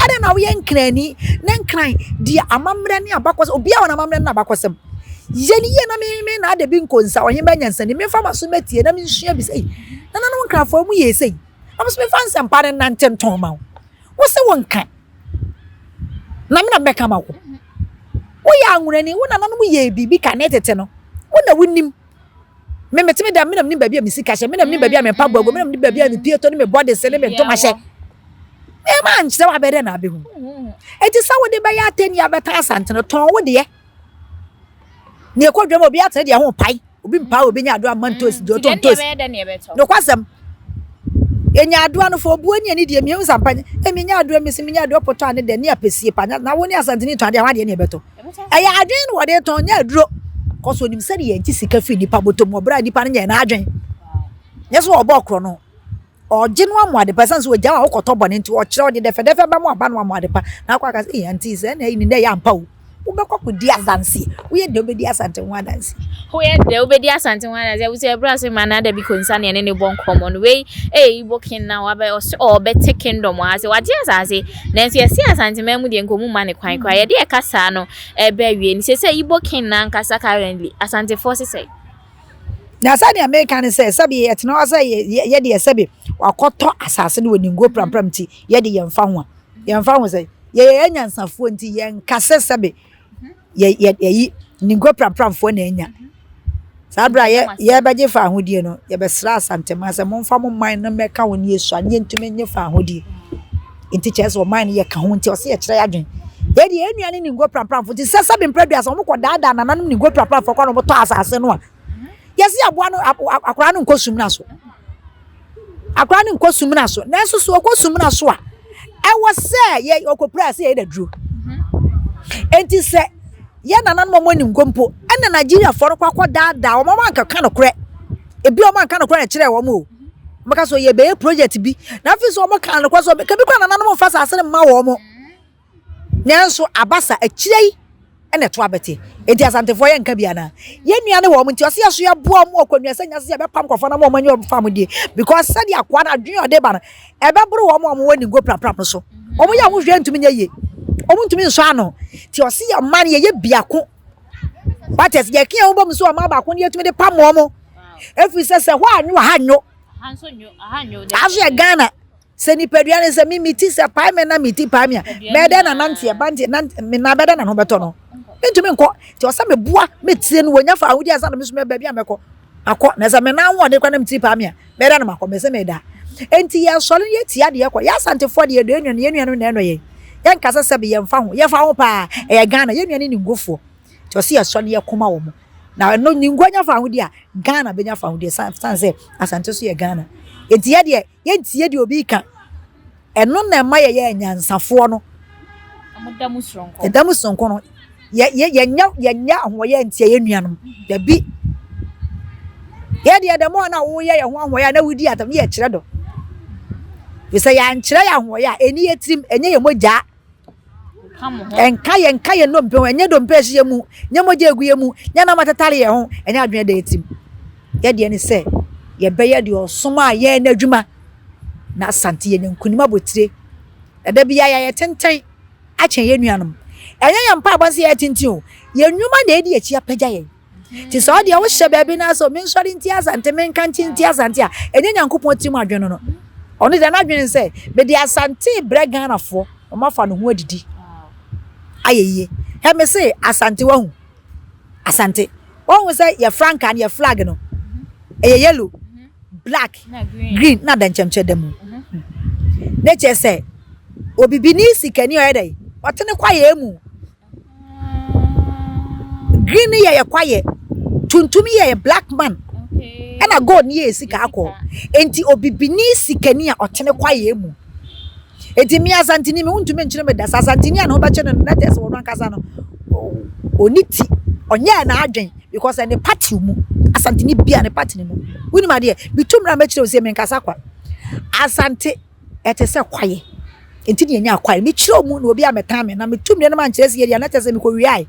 Adɛn na woyɛ Nkrani ne Nkran deɛ amammerɛ ne abakɔsɛm obiara wɔ n'amammerɛ ne n'abakɔsɛm. Yɛ no yie na me me na ada bi nkonsa ɔhemmaa nyansani memfa m'aso mɛtie na mensua bi sɛ ei nananom nkrafoɔ mo yɛ sei na me nso memfa nsɛmpa no nnante ntɔn ma wo. Wo se wo nka na me na mɛka ma wo. Woyɛ anwonani wo nananom yɛɛ biribi kane tete no wo na wonim. Me mete me dɛm me na menim baabi a me sika hyɛ me na menim baabi a me mpaboa gu me na menim baabi a me pieto ne me bɔdese ne me ntoma hyɛ. Mema ankyerɛ wo abɛdɛ na abɛhu. Enti sɛ wode bɛyɛ atɛnni abɛtan asante no tɔn wo deɛ. Nea ɛkɔ dwam obi atene deɛ ho pae. Obi mpaa obi nya adoa mma ntosi deɛ ɔtɔ ntosi. Nokwasɛm. Yɛnya adoa no fo obuo ne ani deɛ mmienu sampa emi nya adoa mi si mi nya adoa potɔ ane deɛ ne apɛsie pa na wo ne asantene tɔn adeɛ ho adeɛ ne ɛbɛtɔ. Ɛyɛ adwene na wɔde tɔn nyɛ aduro. Kɔso onim sɛdeɛ yɛgye sika firi nipa bɔtɔ mu ɔbrɛ a nipa no nyɛ n'adwene. Nyɛ sɛ ɔbɔ korɔ no. Ɔgye no amu adepa ɛsiane sɛ ɔgya wo a wokɔtɔ bɔne nti ɔkyerɛ ɔde dɛfɛdɛfɛ bɛma aba no amu adepa na akɔ aka sɛ ee auntie sɛ ɛna ɛyi ne dɛ yɛ ampa o wobɛkɔ akɔdi adanseɛ woyɛ dɛ wobɛdi asante ho adanseɛ. Woyɛ dɛ wobɛdi asante ho adanseɛ abusua ɛberɛ a sɛ ma nada bi konsa ne ɛne ne bɔ nkɔmmɔ no wei ɛyɛ Igbo king na wabɛ ɔsɛ ɔbɛte kingdom wɔ ha sɛ wagye asase nanso yɛse asanteman mu deɛ nka ɔmu mma ne kwan koraa yɛde ɛka saa no ɛbɛ awie no sɛ sɛ Igbo king na ankasa currently asantefoɔ sesɛ. Na sɛdeɛ meka ne sɛ, sɛbe yɛtena hɔ sɛ yɛ deɛ sɛbe wakɔtɔ asase no wɔ ninguo prampram nti yɛde yɛmfa ho a, yɛmfa ho sɛ yɛyɛ anyansafoɔ nti yɛnka sɛ sɛbe yɛ yɛ yɛyi ninguo prampramfoɔ na anya. Saa berɛ a yɛ yɛbɛgye fa ahodie no, yɛbɛsrɛ Asanteman sɛ momfa mo man no mmɛka ho ne yɛsua ne yɛntumi nye fa ahodie. Nti kyerɛ sɛ ɔman no yɛka ho nti ɔsɛ yɛkyerɛ yɛn adwene. Yɛn deɛ yɛn nua ne ninguo prampramfo nti sɛ sɛbe mprɛ aduasa wɔn kɔ daadaa nananom ninguo prampramfo kɔ na wɔn tɔ asase no a yɛsi aboa no akwaraa no nkɔ sumina so akwaraa no nkɔ sumina so nanso so ɔkɔ sumina so a ɛwɔ sɛ yɛ ɔkɔpira sɛ yɛyɛ daduro nti sɛ yɛ nananom wɔn ninguo mpo ɛna Nigeriafoɔ no kɔ akɔ daadaa wɔn wɔn ankaka nokorɛ ebi wɔn anka nokorɛ na ɛkyerɛ wɔn o. Wɔbɛka sɛ yɛbɛyɛ project bi na afei sɛ wɔn kaa nokorɛ sɛ kabi kora nananom mfa asase no mma wɔn nanso abasa akyire yi ɛna ɛto abɛte enti asantefoɔ yɛ nka bi anaa yɛn nua ne wɔn nti ɔsɛ yɛso yɛboa wɔn wɔ kɔnua sɛ nyɛ sɛ yɛbɛpam nkurɔfoɔ na wɔn ani wɔn fa wɔn die because sɛdeɛ akoa no adwene ɔde ba no ɛbɛboro wɔn a wɔwɔ ningo prapra no so wɔn yɛ ahohwɛ ntumi nyɛ yie wɔn ntumi nsɔ ano nti ɔsɛ yɛ mma no yɛyɛ biako wate ase yɛka yɛn ho bɔ mu sɛ ɔma baako no yɛtumi de pam wɔn ɛfiri sɛ sɛ hɔ anwo ha nwo saa so yɛ Ghana sɛ nipadua no sɛ me me ti sɛ pae me na me ti pae me a mɛdɛ na nanteɛ banteɛ nante me na bɛdɛ na ho bɛtɔ no mentumi nkɔ nti ɔsɛ meboa metie no wɔnya fa ahodi ansa na me so mɛ baabi a mɛkɔ akɔ na sɛ me nan ahoɔden kora na me ti pae me a mɛdɛ na makɔ mɛsɛ mɛda nti yɛsɔre no yɛtia deɛ kɔ yɛ asantefoɔ deɛ yɛdɔ yɛn nuanom yɛn nuanom na ɛnɔ yɛn yɛnka sɛ sɛbe yɛmfa ho yɛfa ho paa ɛyɛ Ghana yɛn nuanom ne ngofoɔ nti ɔsɛ yɛsɔre no yɛkoma wɔn Na ɛno Nyingua nya fahodie a, Ghana bɛnya fahodie sane sɛ Asante so yɛ Ghana. Enti yɛ deɛ yɛntie deɛ obi ka. Ɛno na ɛma yɛyɛ anyansafoɔ no. Ɛda mu soronko no. Yɛnyɛ yɛnyɛ ahoɔyɛ ntia yɛn nuanom. Dabi. Yɛ deɛ dɛm a na woyɛ yɛn ho ahoɔyɛ a na wodi atam ne yɛkyerɛ dɔ. Firi sɛ yɛankyerɛ yɛn ahoɔyɛ a ɛni yɛ tirim, ɛnyɛ yɛn mogyaa. Ɛnka yɛn nka yɛn nnompe ho, ɛnyɛ dompe a ɛhyɛ yɛn mu, nyɛ mogya egu yɛn mu, nyɛ nam atetare yɛn ho, ɛnyɛ adwene da yɛn tirim. Yɛn deɛ ne sɛ yɛbɛyɛ deɛ ɔsom a yɛn n'adwuma na asante yɛn nkunim abotire. Ɛda bi yɛayɛ tenten akyɛn yɛn nuanom. Ɛnyɛ yɛn mpaebɔ sɛ yɛyɛ tenten o, yɛn nnwuma na edi akyi apagya yɛn. Nti sɛ ɔdeɛ wohyɛ baabi na sɛ mensɔre nti Asante menka nti nti Asante a, ɛnyɛ Nyankopɔn tirim adwene no no. Ɔno deɛ n'adwene sɛ mede Asante brɛ Ghanafoɔ na wɔafa ne ho adidi ayɛ yie. Hɛ me se Asante wahu Asante wahu sɛ yɛ frankaa no yɛ flag no ɛyɛ yellow black green na dɛnkyɛmkyɛ da mu. Ne kyerɛ sɛ obibini sikani ɔyɛ dɛ ɔte ne kwaeɛ mu. Green no yɛ yɛ kwaeɛ, tuntum yɛ yɛ black man, ɛna gold no yɛ yɛ sika akɔ. Enti obibini sikani a ɔtene kwaeɛ mu. Enti me Asanteni me wontumi nkyere me da. Sɛ Asanteni a ne ho bɛkye no no na kyerɛ sɛ ɔno ankasa no ɔni ti, ɔnyɛɛ n'adwen because ɛne party mu. Asanteni bia ne party ne mu. Wonim adeɛ, metu mmara mɛkyerɛ wo sɛ menkasa kwa. Asante Ɛte sɛ kwaeɛ. Enti na yɛnyaa kwaeɛ. Mekyerɛw mu na obi ammɛtan me, na metu mmirika na mankyerɛ sɛ yɛdi a, na kyerɛ sɛ mekɔwiae.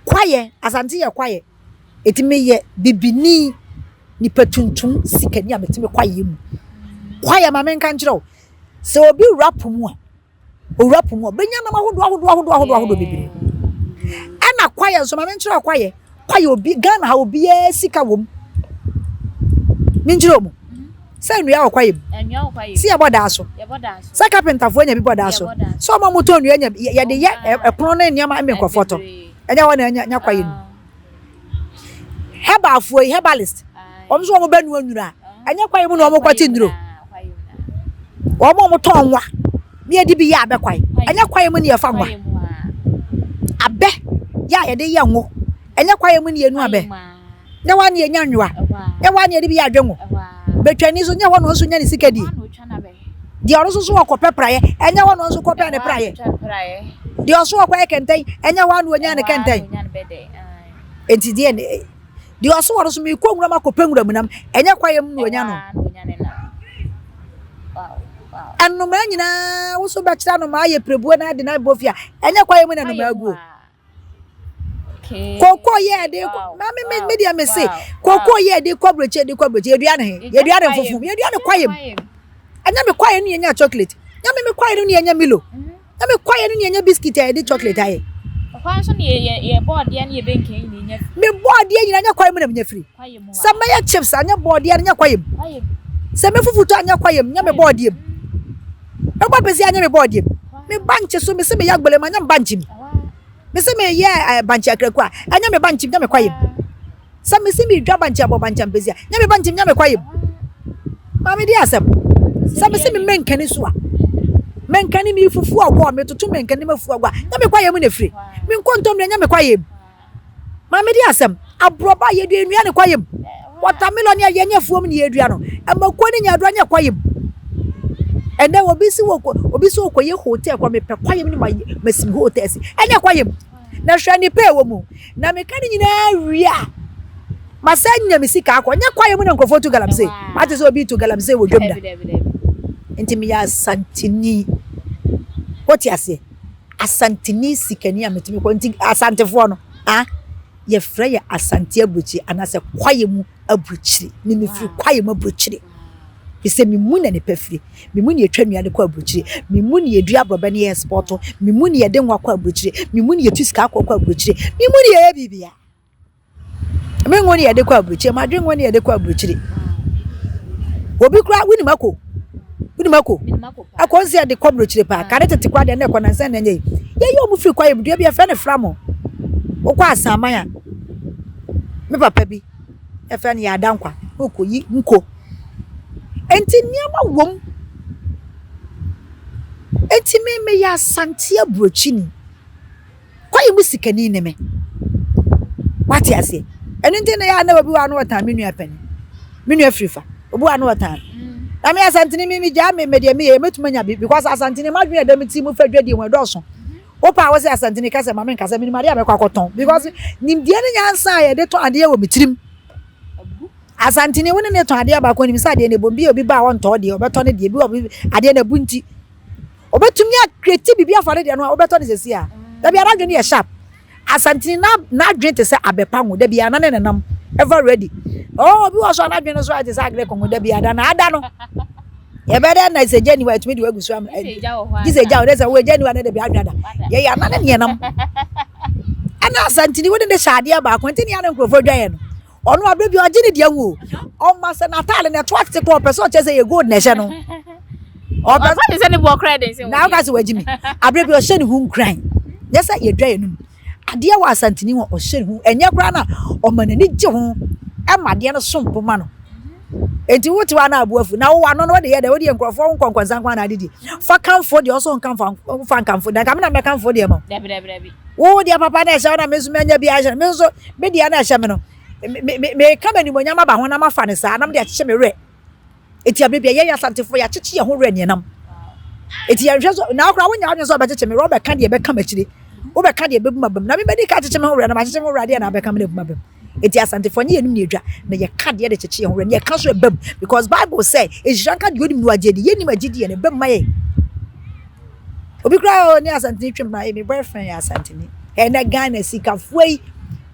Kwaeɛ, Asante yɛ kwaeɛ. Enti meyɛ bibini, nipa tuntum, sikani a mete me kwaeɛ mu. Kwaeɛ, ma menka nkyerɛ wo, sɛ obi wura po mu a, owura po mu a, ɔbɛnya nam ahodoɔ ahodoɔ ahodoɔ ahodoɔ ahodoɔ bebree. Ɛna kwaeɛ. Kwaeɛ nso, ma menkyerɛ wo kwaeɛ. Kwaeɛ obi, Ghana ha obiara sika wɔ mu. Menkyerɛ mu. Sɛ nnua wɔ kwaeɛ mu. Sɛ yɛbɔ daa so. Sɛ kapentafoɔ anya bi bɔ daa so. Sɛ ɔmo a wɔtɔn nnua anya bi, yɛde yɛ ɛpono ne nneɛma ma nkurɔfoɔ tɔ. Ɛnyɛ hɔ na anya kwaeɛ no mu. Herbalfoɔ yi, herbalist, wɔn nso wɔn bɛnoa nnuro a, ɛnyɛ kwaeɛ mu na wɔn kɔte nnuro. Wɔn a wɔtɔn nwa ne yɛde bi yɛ abɛ kwae, ɛnyɛ kwaeɛ mu na yɛfa nwa. Abɛ yɛ a yɛde yɛ ngo, ɛnyɛ kwaeɛ mu na yɛnu abɛ. Nyɛ hɔ a na yɛnya nwoa, nyɛ hɔ a na yɛde bi yɛ adwengo. Bɛtwani nso, nyɛ hɔ na ɔno nso nya ne sika die. Deɛ ɔno nso so ɔkɔpɛ praeɛ, ɛnyɛ hɔ na ɔno nso kɔpɛ ne praeɛ. Deɛ ɔso ɔkɔyɛ kɛntɛn, ɛnyɛ hɔ a na ɔnya ne kɛntɛn. Enti deɛ ne deɛ ɔso ɔno nso mekɔ nwura mu akɔpɛ nwura mu nam, ɛnyɛ kwaeɛ mu na ɔnya no. Nnomaa nyinaa wo so bɛkyerɛ nnomaa yɛ pirebuo na ade na abɔ fie a, ɛnyɛ kwaeɛ mu na nnomaa guo. Koko yɛ ɛde kɔ maame me me deɛ me se koko yɛ ɛde kɔ aburokyi ɛde kɔ aburokyi yɛdua ne he yɛdua ne nfofo yɛdua ne kwaeɛ mu ɛnyɛ me kwaeɛ no yɛnya chocolate nyɛ me me kwaeɛ no ne yɛnya milo nyɛ me kwaeɛ no ne yɛnya biscuit a yɛde chocolate ayɛ. Ɔkwan so ne yɛ yɛ bɔɔdeɛ ne yɛ bɛnkɛn nyina nya firi. Me bɔɔdeɛ nyina nyɛ kwaeɛ mu na menya firi. Sɛ mɛyɛ chips anyɛ bɔɔdeɛ no nyɛ kwaeɛ mu. Sɛ mɛ fufutu anyɛ kwaeɛ mu nyɛ me bɔɔdeɛ mu. Mɛbɔ apɛsi anyɛ me bɔɔdeɛ mu. Me bankye so mese meyɛ agbele mu anyɛ me bankye mu. Mese meyɛ eh, bankye akraku a ɛnyɛ me bankye mu nyɛ me kwaeɛ mu. Sɛ mese medwa bankye abɔ bankye ampɛsi a nyɛ me bankye mu nyɛ me kwaeɛ mu. Maame di asɛm. Sɛ mese me menkani so a menkani me fufu agɔ a metoto menkani mafu agɔ a nyɛ me kwaeɛ mu na efiri. Me nkontomire nyɛ me kwaeɛ mu. Maame di asɛm. Aborɔba a yɛdua nnua ne kwaeɛ mu. Watermelon a yɛnyɛ afuom ne yɛdua no. Mako ne nyaadoa nyɛ kwaeɛ mu. Ɛnɛ obi si wɔ obi si ɔkɔyɛ hotel kɔ mepɛ kwaeɛ mu ne ma masi me hotel si. Ɛnyɛ kwaeɛ mu. Na hwɛ nnipa ɛwɔ mu. Na meka ne nyinaa wie a masa nya me sika akɔ. Nyɛ kwaeɛ mu na nkurɔfoɔ tu galamsey. Mate sɛ obi tu galamsey wɔ dwam da. Nti meyɛ Asanteni. Wote aseɛ? Asanteni sikani a metumi kɔ nti Asantefoɔ no ah yɛfrɛ yɛ Asante aburokyire anaasɛ kwaeɛ mu aburokyire. Me mefiri kwaeɛ mu aburokyire. Fi sɛ me mu na nipa firi. Me mu na yɛtwa nnua de kɔ aburokyire. Me mu na yɛdua aborɔbɛ ne yɛ export. Me mu na yɛde nwa kɔ aburokyire. Me mu na yɛtu sika akɔ kɔ aburokyire. Me mu na yɛyɛ biribiara. Me ngo ne yɛde kɔ aburokyire, m'adwene ngo ne yɛde kɔ aburokyire. Obi kura wonim ako, wonim ako, ako nso yɛde kɔ aburokyire paa. Kane tete kɔ adeɛ na ɛkɔ nansa na ɛnyɛ yi. Yɛyɛ wɔn firi kwaeɛ mu dua bi yɛfrɛ no framo. Wokɔ asaman a, me papa bi yɛfrɛ no Yɛadankwa na ɔkɔyi nko. Enti nneɛma wom. Enti me meyɛ Asante aburokyini. Kwaeɛ mu sikani ne me. Wate aseɛ? Ɛno nti na yɛ a na obi wɔ a na ɔtan me nua panin. Me nua firi fa. Obi wɔ a na ɔtan no. Na me Asantene me megyaa me me deɛ meyɛ mɛtumi anya bi because Asantene m'adwene a ɛda me ti mu fa dwadie ho ɛdɔɔso. Wopɛ a wo sɛ Asantene ka sɛ ma menka sɛ menim adeɛ a mɛkɔ akɔtɔn because nimdeɛ ne nyansa a yɛde tɔn adeɛ wɔ me tirim. Asantene wo ne ne tɔn adeɛ baako nim sɛ adeɛ no ɛbom bi a obi ba a ɔntɔ deɛ ɔbɛtɔ ne deɛ bi wɔ adeɛ no abu nti. Obetumi akreti biribi afa ne deɛ no a wobɛtɔ no sɛsi a. Da biara n'adwene yɛ sharp. Asanteni na n'adwene te sɛ abɛpa ngo da biara na ne nenam ever ready. Oh, obi wɔ so a n'adwene nso ayɛ te sɛ agrek ngo da biara da na ada no. Yɛbɛ dɛ na sɛ gya ni hɔ a ɛtumi de wagu so ama. Gye sɛ gya wɔ dɛ sɛ wo gya ni hɔ a na da bi adwene ada. Yɛyɛ ana ne nenam. Ɛna asanteni wo ne ne hyɛ adeɛ baako nti ne yɛ ne nkurɔfoɔ dwa yɛ no. Ɔno abere bi ɔgye ne deɛ ho o. Ɔma sɛ n'ataade na ɛto atete kɔ ɔpɛ sɛ ɔkyerɛ sɛ yɛ gold na ɛhyɛ no. Ɔpɛ sɛ sɛ ne boɔ koraa den sɛ Na ɔka sɛ wagye mi. Abere bi ɔhyɛ ne ho nkuran. Nyɛ sɛ yɛdwa yɛn num. Adeɛ wɔ Asanteni ho ɔhyɛ ne ho ɛnyɛ koraa na ɔma n'ani gye ho ɛma adeɛ no som bo ma no. Enti wote hɔ a na abo afu na wowɔ ano no wode yɛ dɛ wode yɛ nkurɔfoɔ ho nkɔnkɔnsa nko ara na ade di. Fa kamfo deɛ ɔsɔ nkamfo fa nkamfo na nka me na mɛkamfo deɛ ma wo. Dabi dabi dabi. Wo deɛ papa na ɛhyɛ wo na me nso manya bi ahyɛ me nso me deɛ na ɛhyɛ me no meka m'animonyam aba ho na mafa no saa na mede akyekye me werɛ. Eti abere bia yɛyɛ Asantefoɔ yɛakyekye yɛn ho werɛ neɛnam. Eti yɛnhwɛ so na akora wonya adwene sɛ ɔbɛkyekye me werɛ wobɛka deɛ ɛbɛka m'akyire wobɛka deɛ ɛbɛbu m'abam na mebɛdi ka akyekye me ho werɛ na makyekye me ho werɛ adeɛ na abɛka me na abu m'abam. Eti Asantefoɔ nyɛ yɛnum ne adwa na yɛka deɛ de kyekye yɛn ho werɛ na yɛka so ɛbam because Bible sɛ nhyira nka deɛ onim no agye adi yɛnim agye di yɛn ɛbam ma yɛn. Obi koraa a ɔne Asanteni twam na me boyfriend yɛ Asanteni. Ɛnɛ Ghana sikafoɔ yi,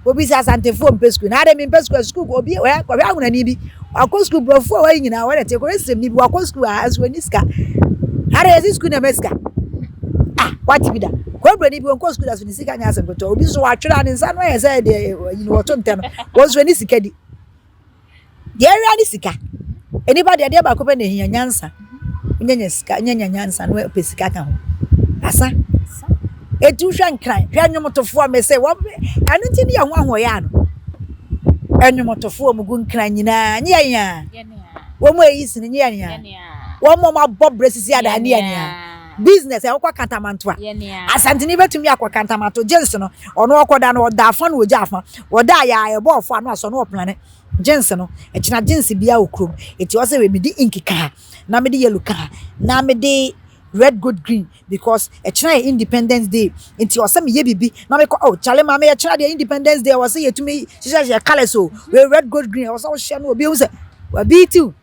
obi sɛ Asantefoɔ mpɛ sukuu. Na adɛ mempɛ sukuu, sukuu obi ɛ kɔhwɛ ahonani bi. Wakɔ sukuu borɔfoɔ a wayi nyinaa wɔn ɛte kɔhwɛ sremni bi wakɔ sukuu a nso ɔni sika. Adɛ yɛsi sukuu na ɛma sika. Ah, wate bi da. Kwabrani bi ɔnkɔ sukuu da so ne sika nyɛ asɛm ketewa. Obi nso watwerɛ a ne nsa ano ayɛ sɛ deɛ ayi no wɔto ntɛ no. Wɔn nso ɛne sika di. Deɛ ɛwia ne sika. Nnipa deɛ adeɛ baako pɛ na ehia nyansa. Wonyanya sika, nyanya nyansa na wopɛ sika ka ho. Asa. Eti wohwɛ nkran, hwɛ nnwomtofoɔ me sɛ wɔn ɛno nti ne yɛn ho ahoɔyɛ ano. Nnwomtofoɔ mu gu nkran nyinaa nye yɛn a. Wɔn a eyi sini nye yɛn a. Wɔn a wɔabɔ brɛ sisi adan nye yɛn a. Business ɛwokɔ kantamanto a. Asanteni bɛtumi akɔ kantamanto jeans no ɔno ɔkɔda no ɔda afa na ɔgya afa. Ɔda a yɛ a ɛbɔ ɔfo ano asɔ na ɔplane. Jeans no, ɛkyena jeans biara wɔ kurom. Eti ɔsɛ wei mede ink ka ha, na mede yellow ka ha, na mede red gold green because ɛkyena yɛ independence day. Nti ɔsɛ meyɛ biribi na mekɔ oh kyale maame ɛkyena deɛ independence day ɛwɔ sɛ yɛtumi hyehyɛhyehyɛ colours o. Wei red gold green ɛwɔ sɛ wohyɛ no obi ehu sɛ wabi tiw.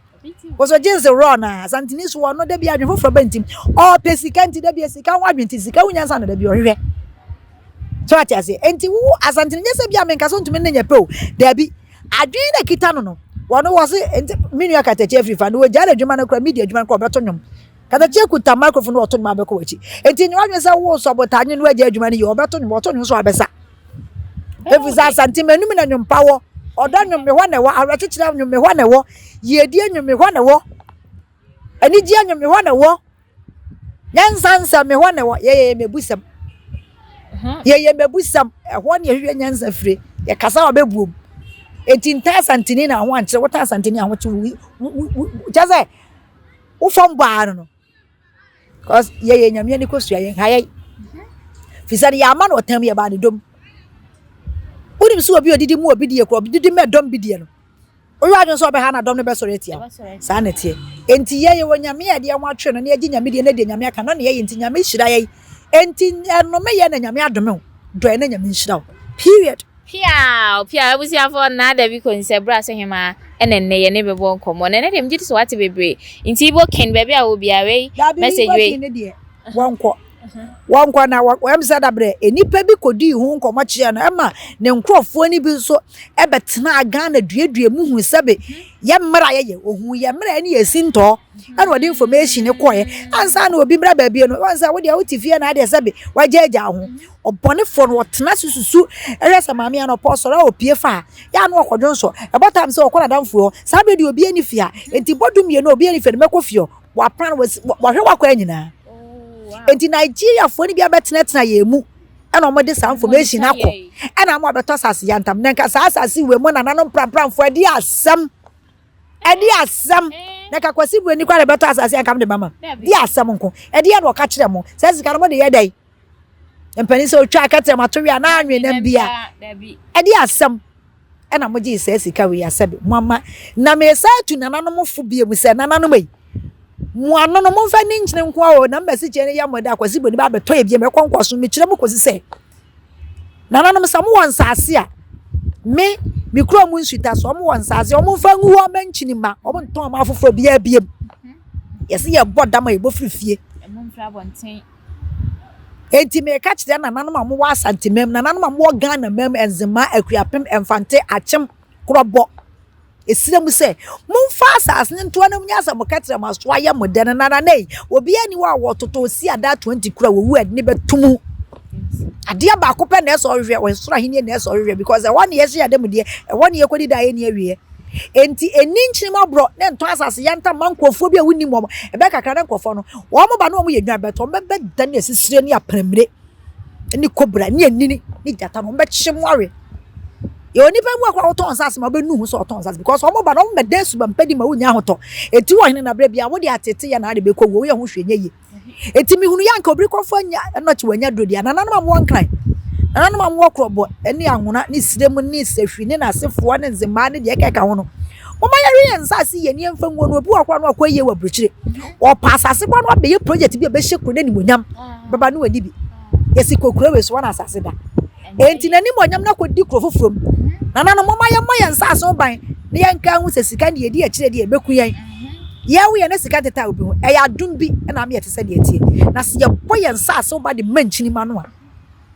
Wɔsɔ jeans raw na Asanteni so ɔno da bi adwene foforɔ ba ntim. Ɔpɛ sika nti da bi sika ho adwene nti sika ho nyansa na da bi ɔhwehwɛ. So ate aseɛ? Enti wo Asanteni nyɛ sɛ bi a menka sɛ ntumi ne nyɛ pɛ o. Daabi. Adwene na kita no no. Wɔno wɔ se nti me nua Katakye afiri fa no wɔgyaa n'adwuma no kora media adwuma no kora ɔbɛto nnwom. Katakye kuta microphone no ɔto nnwom abɛkɔ w'akyi. Enti nyɛ w'adwene sɛ wo sɔ botaa nwene no agya adwuma no yie ɔbɛto nnwom ɔto nnwom so abɛsa. Ɛfiri sɛ Asante m'anum na nnwom pa wɔ. Ɔdɔ nnwom me hɔ na ɛwɔ. Awerɛkyekyerɛ nnwom me hɔ na ɛwɔ. Yiedie nnwom me hɔ na ɛwɔ. Anigyeɛ nnwom me hɔ na ɛwɔ. Nyansa nsɛm me hɔ na ɛwɔ. Yɛyɛ mmebusɛm. Yɛyɛ mmebusɛm. Ɛhɔ ne yɛhwehwɛ nyansa fire. Yɛkasa wɔ bɛbuom. Enti ntaa Asanteni na ho ankyerɛ. Wotaa Asanteni a ho kye wo. Kyɛ sɛ wo fam bɔ ara no no. Cause yɛyɛ nyame ani kosua yɛn ha yɛn. Fisɛ no yɛama no ɔtam yɛbaa ne dom. Wonim sɛ obi odidi mu obi deɛ kura obi didi mɛ dɔm bi deɛ no. Woyɛ adwene sɛ ɔbɛha na dɔm no bɛsɔre atia wo. Saa na ɛteɛ. Enti yɛ yɛwɔ nyame a yɛde yɛn ho atwere no na yɛgye nyame die na deɛ nyame aka no na yɛyɛ nti nyame hyira yɛn. Enti ɛnome yɛ na nyame adome wo. Dɔ yɛ na nyame nhyira wo. Period. Piaw! Piaw! Abusuafoɔ, Naa Dabi Konsɛ Bra so Hemaa ɛna nnɛ yɛne bɛbɔ nkɔmmɔ. Na ɛnɛ deɛ megye di sɛ wate bebree. Nti Igbo King, baabi a wɔ biara, wei, Dabi, message Igbo wei. King ne deɛ, wɔnkɔ. Wɔnkɔ na wɔ, ɛm sɛ dabrɛ, nnipa bi kɔdii ho nkɔmmɔ kyerɛɛ no, ɛma ne nkorɔfoɔ no bi nso ɛbɛtenaa Ghana duadua mu huu sɛbe yɛ mmerɛ a yɛyɛ, ɔhuu yɛ mmerɛ ɛne yɛ sintɔɔ, ɛna ɔde information no kɔeɛ. Ansa na obi mmra baabi no, wɔn sɛ wodeɛ wote fie na adeɛ sɛbe wagyaagyaa ho. Ɔbɔnefoɔ no, ɔtena ase susu hwɛ sɛ maame anɔpa ɔsɔre a ɔpue fa a, yɛ a na ɔkɔdwo nsɔ. Ɛbɔ time sɛ ɔkɔ n'adamfoɔ hɔ. Saa berɛ deɛ obiara nni fie a, enti bɔ dummienu a obiara nni fie no, mɛkɔ fie hɔ. Waplan, wasi, wahwɛ w'akwan nyinaa. Enti Nigeriafoɔ no bi abɛtenatena yɛn mu ɛna wɔde saa information akɔ ɛna ama wɔabɛtɔ asase yantam. Na nka saa asase wei mu nananom prampramfoɔ ɛde asɛm. Ɛde asɛm. Na ka Kwasi Buroni koraa na ɛbɛtɔ asase a nka mede mama. De asɛm nko. Ɛdeɛ na ɔka kyerɛ mo. Saa sika no mode yɛ dɛn? Mpanin sɛ otwa akɛtɛ ma to we anaa anwe nam bia. Ɛde asɛm ɛna mo gye saa sika wei asɛbe mo ama. Na mesa atu nananom fo bie mu sɛ nananom ei. Mo ano no momfa ni nkyene nko a o na mbɛsi kyɛn no yɛ mo dɛ Kwasi Buroni ba abɛtɔ yɛ bie mɛkɔ nkɔso mekyerɛ mo kɔsi sɛ Nananom, sɛ mowɔ nsaase a, me, me kurom nsuta so, wɔwɔ nsaase, wɔmfa ngu hɔ mma nkyini mma, wɔntɔn mma afoforɔ biara biem. Yɛse yɛbɔ dam a yɛbɔ firi fie. Enti meka kyerɛ nananom a mowɔ Asante mam, nananom a mowɔ Ghana mam, Nzema, Akuapem, Mfante, Akyem, Korɔbɔ, Ɛsrɛ mu sɛ, momfa asase no ntoa na monyɛ asɛ mo kɛtrɛma so ayɛ mo dɛ no nana nei, obiara nni hɔ a wɔtotɔ si ada 20 kura wɔwu a ɛde ne bɛto mu. Adeɛ baako pɛ na ɛsɛ ɔhwehwɛ, ɔsoro ahenni na ɛsɛ ɔhwehwɛ because ɛhɔ na yɛhyɛ yɛn ademudeɛ, ɛhɔ na yɛkɔdi da a ɛnni awieɛ. Enti ɛnni nkyene mu aborɔ na ntɔn asase yantam ma nkurɔfoɔ bi a wonnim wɔn. Ɛbɛyɛ kakra na nkurɔfoɔ no, wɔn ba na wɔn yɛ nnwan bɛtɔ, wɔn bɛbɛdane asisire ne aprɛmire. ne kobra ne anini ne gyata no wɔbɛkye mo awe. Yɛwɔ nnipa bi wɔ hɔ a wɔtɔn nsaase ma wobɛnu ho sɛ wɔtɔn nsaase because wɔn ba no wɔn bɛda suban pa di ma wonya ahotɔ. Eti wɔ hene na berɛ bia wode atete yɛ na ade bɛkɔ wuo woyɛ ho hwee nyɛ yie. Eti mehunu yɛ anka obi kɔfo anya ɛnɔkye wanya duro deɛ nananom a mowɔ nkran nananom a mowɔ korɔbɔ ne anwona ne sirem ne sahwi ne n'asefoɔ ne nzemaa ne deɛ ɛkeka ho no Momma yɛnhwɛ yɛn nsaase yie na yɛmfa ngu hɔ na obi wɔ hɔ koraa na wakɔ yie wɔ aburokyire. Ɔpɛ asase koraa na wabɛyɛ project bi a ɛbɛhyɛ kuro no animuonyam. Bɛba no wani bi. Yɛsi kɔ kuro wei so hɔ na asase da. Enti n'animuonyam no akɔdi kuro foforɔ mu. Nananom, momma yɛmmɔ yɛn nsaase ho ban na yɛnka ho sɛ sika no deɛ yɛdi akyire deɛ ɛbɛku yɛn. Yɛwo yɛn na sika nteta obi ho. Ɛyɛ adom bi na ama yɛte sɛ deɛ ɛteɛ. Na sɛ yɛbɔ yɛn nsaase ho ban de ma nkyinima no a,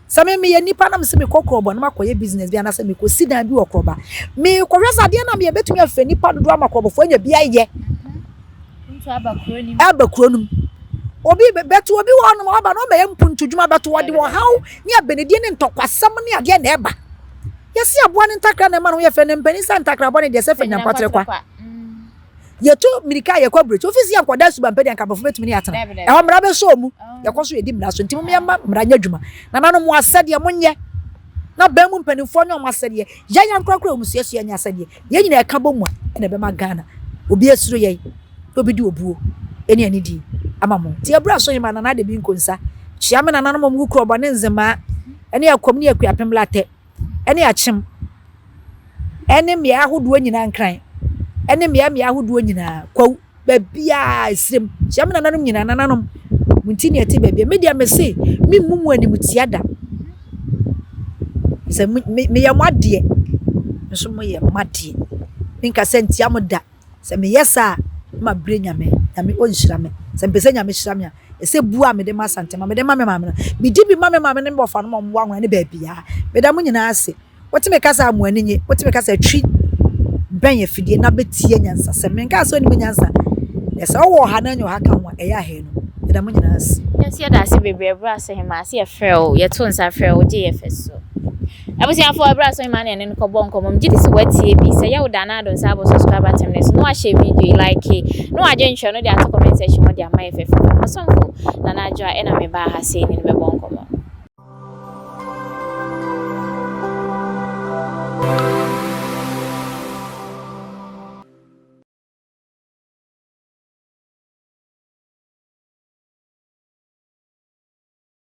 Sɛ me meyɛ nipa na mese mekɔ Krɔba na makɔyɛ business bi anaasɛ mekɔsi dan bi wɔ Krɔba, mekɔhwɛ sɛ adeɛ no a meyɛ bɛtumi afɛ nipa dodoɔ ama Krɔbɔfoɔ anya bi ayɛ. Aba kuro no mu. Obi bɛto obi wɔ hɔnom a ɔba no ɔbɛyɛ mpuntudwuma bɛto ɔde ɔhaw ne abenedie ne ntɔkwasɛm ne adeɛ na ɛba. Yɛse aboa ne ntakra na ɛma ne ho yɛ fɛ na mpanin sɛ ntakra bɔne deɛ sɛ fɛ nyankwatere kwa. Yɛtu mmirika a yɛkɔ aburokyi ofisi yɛ nkɔda suban pɛ deɛ nka aborɔfo bɛtumi ne yɛatena. Ɛhɔ mmara bɛsɔ mu. Yɛkɔ so yɛdi mmara so nti mom yɛmma mmara nyɛ adwuma. Nananom mo asɛdeɛ monyɛ na bɛn mu mpanimfoɔ nyɛ wɔn asɛdeɛ. Yɛn ankorankoro a wɔn suasua nyɛ asɛdeɛ. Yɛn nyinaa ɛka bɔ mu a ɛna ɛbɛma Ghana obi asuro yɛn na obi de obuo ne anidie ama mo. Nti abura so hema Nana Adebi Nkonsa kyea me nananom a wɔgu Kurɔbɔ ne Nzemaa ne Akwam ne Akuapem Latɛ ne Akyem ne mmeae ahodoɔ nyinaa Nkran ne mmeae mmeae ahodoɔ nyinaa Kwawu baabiara esrem kyia me nananom nyinaa nananom mo nti na ɛte baabi me deɛ mese memmu mo animtia da sɛ meyɛ mo adeɛ nso moyɛ m'adeɛ menkasa ntia mo da sɛ meyɛ saa a ma brɛ nyame nyame ɔnhyira me sɛ mpɛ sɛ nyame hyira me a ɛsɛ bu a mede ma asante ma mede ma me maame no medi bi ma me maame ne me wɔfa no ma ɔmo wɔ ne baabiara meda mo nyinaa ase Wote me kasa a, mo ani nye. Wote me kasa a, twi bɛn afidie na bɛtie nyansasɛm. Menkaa sɛ wonim nyansa. Na sɛ wowɔ ɔha na anya ɔha ka ho a, ɛyɛ ahanu. Meda mo nyinaa ase. Yɛn nso yɛda ase bebree ɛberɛ a Sohemaa se yɛfrɛ wo, yɛto nsa frɛ wo, wogye yɛ fɛ so. Abusuafoɔ, ɛberɛ a Sohemaa ne yɛne no kɔbɔɔ nkɔmmɔ, megye di sɛ woatie bi. Sɛ ɛyɛ wo dɛ a na ado nsa abɔ subscribe button no so, na wahyɛ video yi, like, na w'adwenkyerɛ no de ato comment section hɔ de ama yɛ fɛfɛɛfɛ. Mo somfo, Nana Adwoa, ɛna mebaa ha sei ne no bɛbɔ.